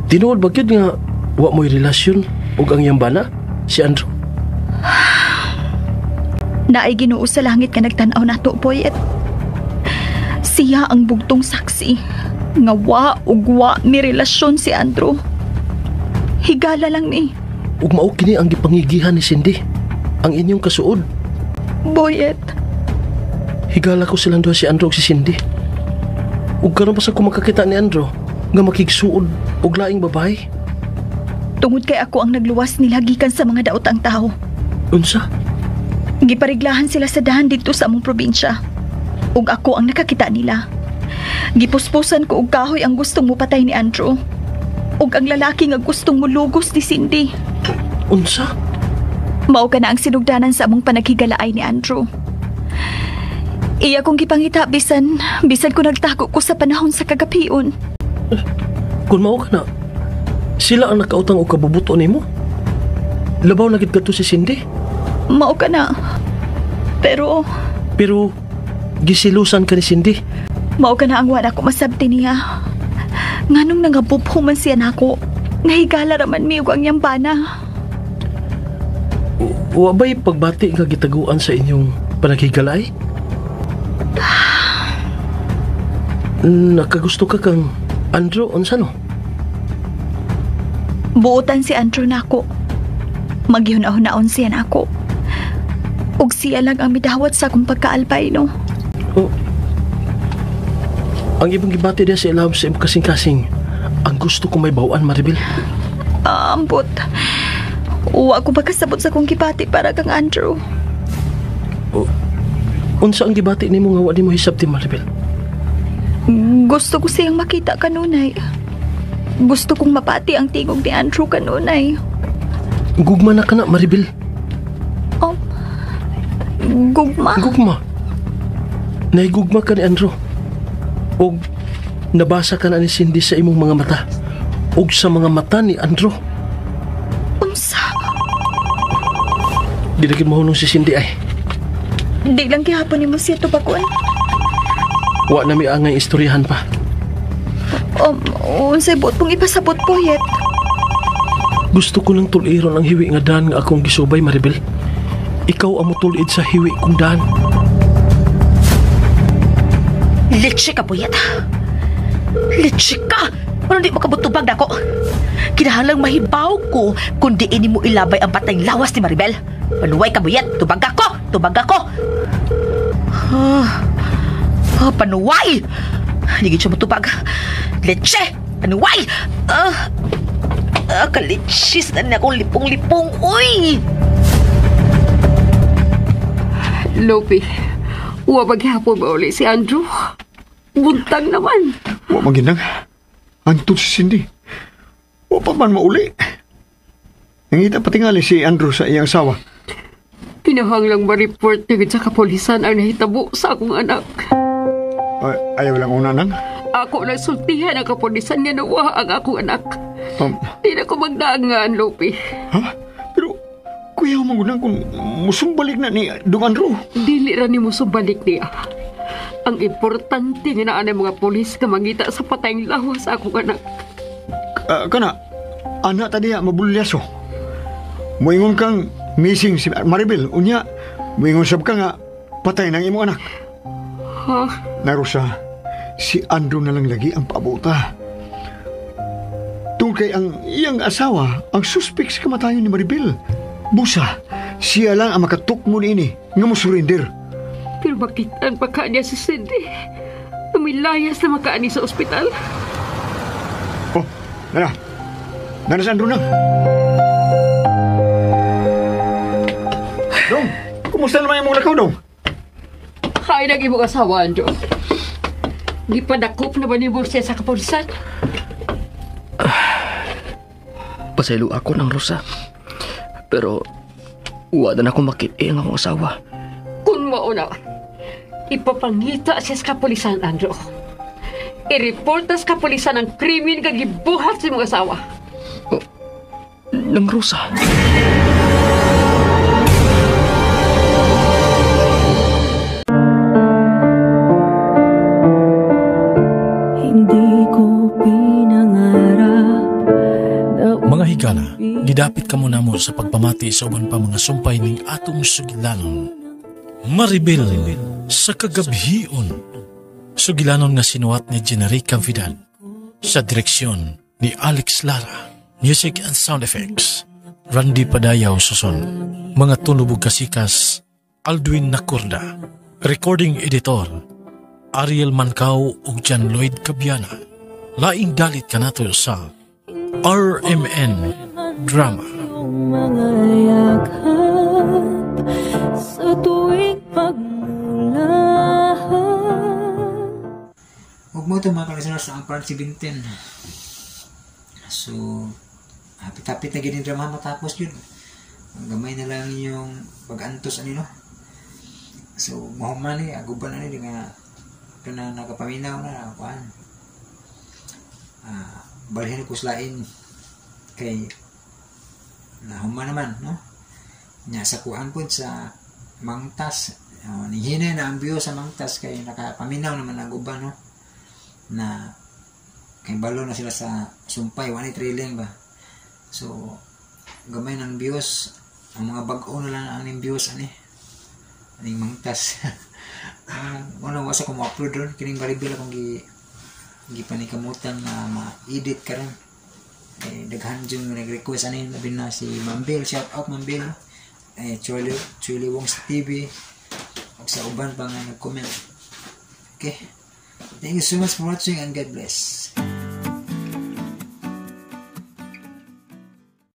Tinuod ba gyud nga wa mo'y relasyon og ang iyang bana, si Andrew? Naay Ginoo sa langit nga nagtan-aw nato, Boyet. Siya ang bugtong saksi nga wa ug wa mi relasyon si Andrew. Higala lang ni. Ug mao kini ang gipangigihan ni Cindy, ang inyong kasuod. Boyet. Higala ko silang duha si Andrew ug si Cindy. Ug karon pa sa ko makakita ni Andrew nga makigsuod og laing babae. Tungod kay ako ang nagluwas nila gikan sa mga daotang tao. Unsa? Gipariglahan sila sa dahan didto sa among probinsya. Ug ako ang nakakita nila. Gipuspusan ko og kahoy ang gustong mupatay ni Andrew. Ug ang lalaki nga gustong mulugos ni Cindy. Unsa? Mao ka na ang sinugdanan sa among panaghigalaay ni Andrew. Iya kong gipangita bisan ko nagtago ko sa panahon sa kagapion. Kung mao ka na, sila ang nakautang og kabubuto nimo. Labaw na gid kadto si Cindy. Mao ka na. Pero gisilusan ka ni Cindy. Mao ka na ang wala ko masabti niya. Nganong nangabubho man siya nako. Nahigala raman mi og ang iyang bana. Wa ba'y pagbati nga gitaguan sa inyong panaghigalay? Nakagusto ka kang Andrew, unsa no? Buotan si Andrew nako. Magyunahon-naon siya nako. Ug siya lang ang midawat sa akong pagkaalbino. Oh. Ang ibang gibati diya sa ilawom sa imong kasing-kasing, ang gusto ko may bawaan, Maribel. Ambot. Wa ko makasabot sa akong gibati para kang Andrew. Oh. Unsa ang gibati nimo nga wa nimo hisabti, Maribel? Gusto ko siyang makita kanunay. Gusto kong mapati ang tingog ni Andrew kanunay. Gugma na ka na, Maribel. Oh, gugma? Gugma. Naigugma ka ni Andrew. Og nabasa ka na ni Cindy sa imong mga mata. Og sa mga mata ni Andrew. Unsa? Di na mahunong si Cindy ay. Di lang gihapon nimo siya tubagon. Wa na mi angay istoryahan pa. Unsay buot pong ipasabot, Boyet? Gusto ko lang tuliron ang hiwi nga daan nga akong gisubay, Maribel. Ikaw ang mutulid sa hiwi kong daan. Litsi ka, Boyet. Litsi ka! Ano di makabutubag na ko? Kinahalang mahibaw ko kung di ini mo ilabay ang patay lawas ni Maribel. Panuway ka, Boyet. Tubag ako! Tubag ako! Panuway! Hindi siya matubag. Litsi! Panuway! Kalitsis na niya akong lipong-lipong. Uy! Lopi, wa maghapon ba uli si Andrew? Buntag naman. Wa maginang. Antod si Cindy. Wa pa man mauli. Nangita patingali si Andrew sa iyang asawa. Kinahanglang ma-report na sa kapolisan ang nahitabo sa akong anak. Ayaw lang una nang? Ako na sultihan ang kapolisan nga nawa ang akong anak. Di na ko magdaangan, Lopi. Ha? Pero, kuya magunang kung musumbalik na ni Dong Andrew. Dili ra ni musumbalik niya. Ang importante nga naan ang mga polis nga mangita sa patayng lawas sa akong anak. Kana, anak tadi mabulyaso. Moingon kang missing si Maribel. Unya, moingon sab ka nga patay ng imong anak. Ha? Narusa, si Andrew na lang lagi ang paabota. Tungkol kay ang iyang asawa, ang suspek sa kamatayon ni Maribel. Busa, siya lang ang makatukmo niini nga mo surrender. Pero makitaan pa ka niya si Cindy. Tumilayas na makaani sa ospital. Oh, nana. Nana si Andrew na. Dong, kumusta naman yung mga lakaw, Dong? Hay nang imong asawa, Andrew. Gipadakop na ba ni siya sa kapulisan? Pasaylo ako ng Rosa. Pero wala na akong makit-i ang akong asawa. Kung mauna, ipapangita siya sa kapulisan, Andrew. I-reporta sa kapulisan ang krimen nga gibuhat sa imong asawa. Oh, nang Rosa. Hindi ko pinangarap na Mga higala, gidapit kamo namo sa pagpamati sa uban pa mga sumpay ning atong sugilanon. Maribel sa kagabhion. Sugilanon nga sinuwat ni Generica Vidal sa direksyon ni Alex Lara. Music and sound effects, Randy Padayaw Suson. Mga tunubog kasikas, Aldwin Nakurda. Recording editor, Ariel Mancao ug John Lloyd Cabiana. Laing dalit kanato sa RMN Drama. Mga yakap sa tuwing pagmulahat. Huwag mo ito mga ka-listeners ang part 17. So, hapit-hapit na gini drama matapos yun. Ang gamay na lang yung pag-antos ano no. So, mahuman ni, aguban na ni nga kana nakapaminaw na kuan. Balhin ko slain kay nahuman naman no. Nya sa kuan pud sa Mangtas, nihina na ang view sa Mangtas kay nakapaminaw naman ang uban no. Na kay balo na sila sa sumpay, wala ni trailing ba. So gamay ng views, ang mga bag-o na lang ang views ani aning Mangtas. Wala wasa ko mo-upload ron kining Maribel akong gipanikamutan na ma-edit karon. Eh, daghan jud nga nag-request ani, labi na si Ma'am Bill, shout out Ma'am Bill. Eh, Charlie Wong sa TV ug sa uban pa nga nag-comment. Okay. Thank you so much for watching and God bless.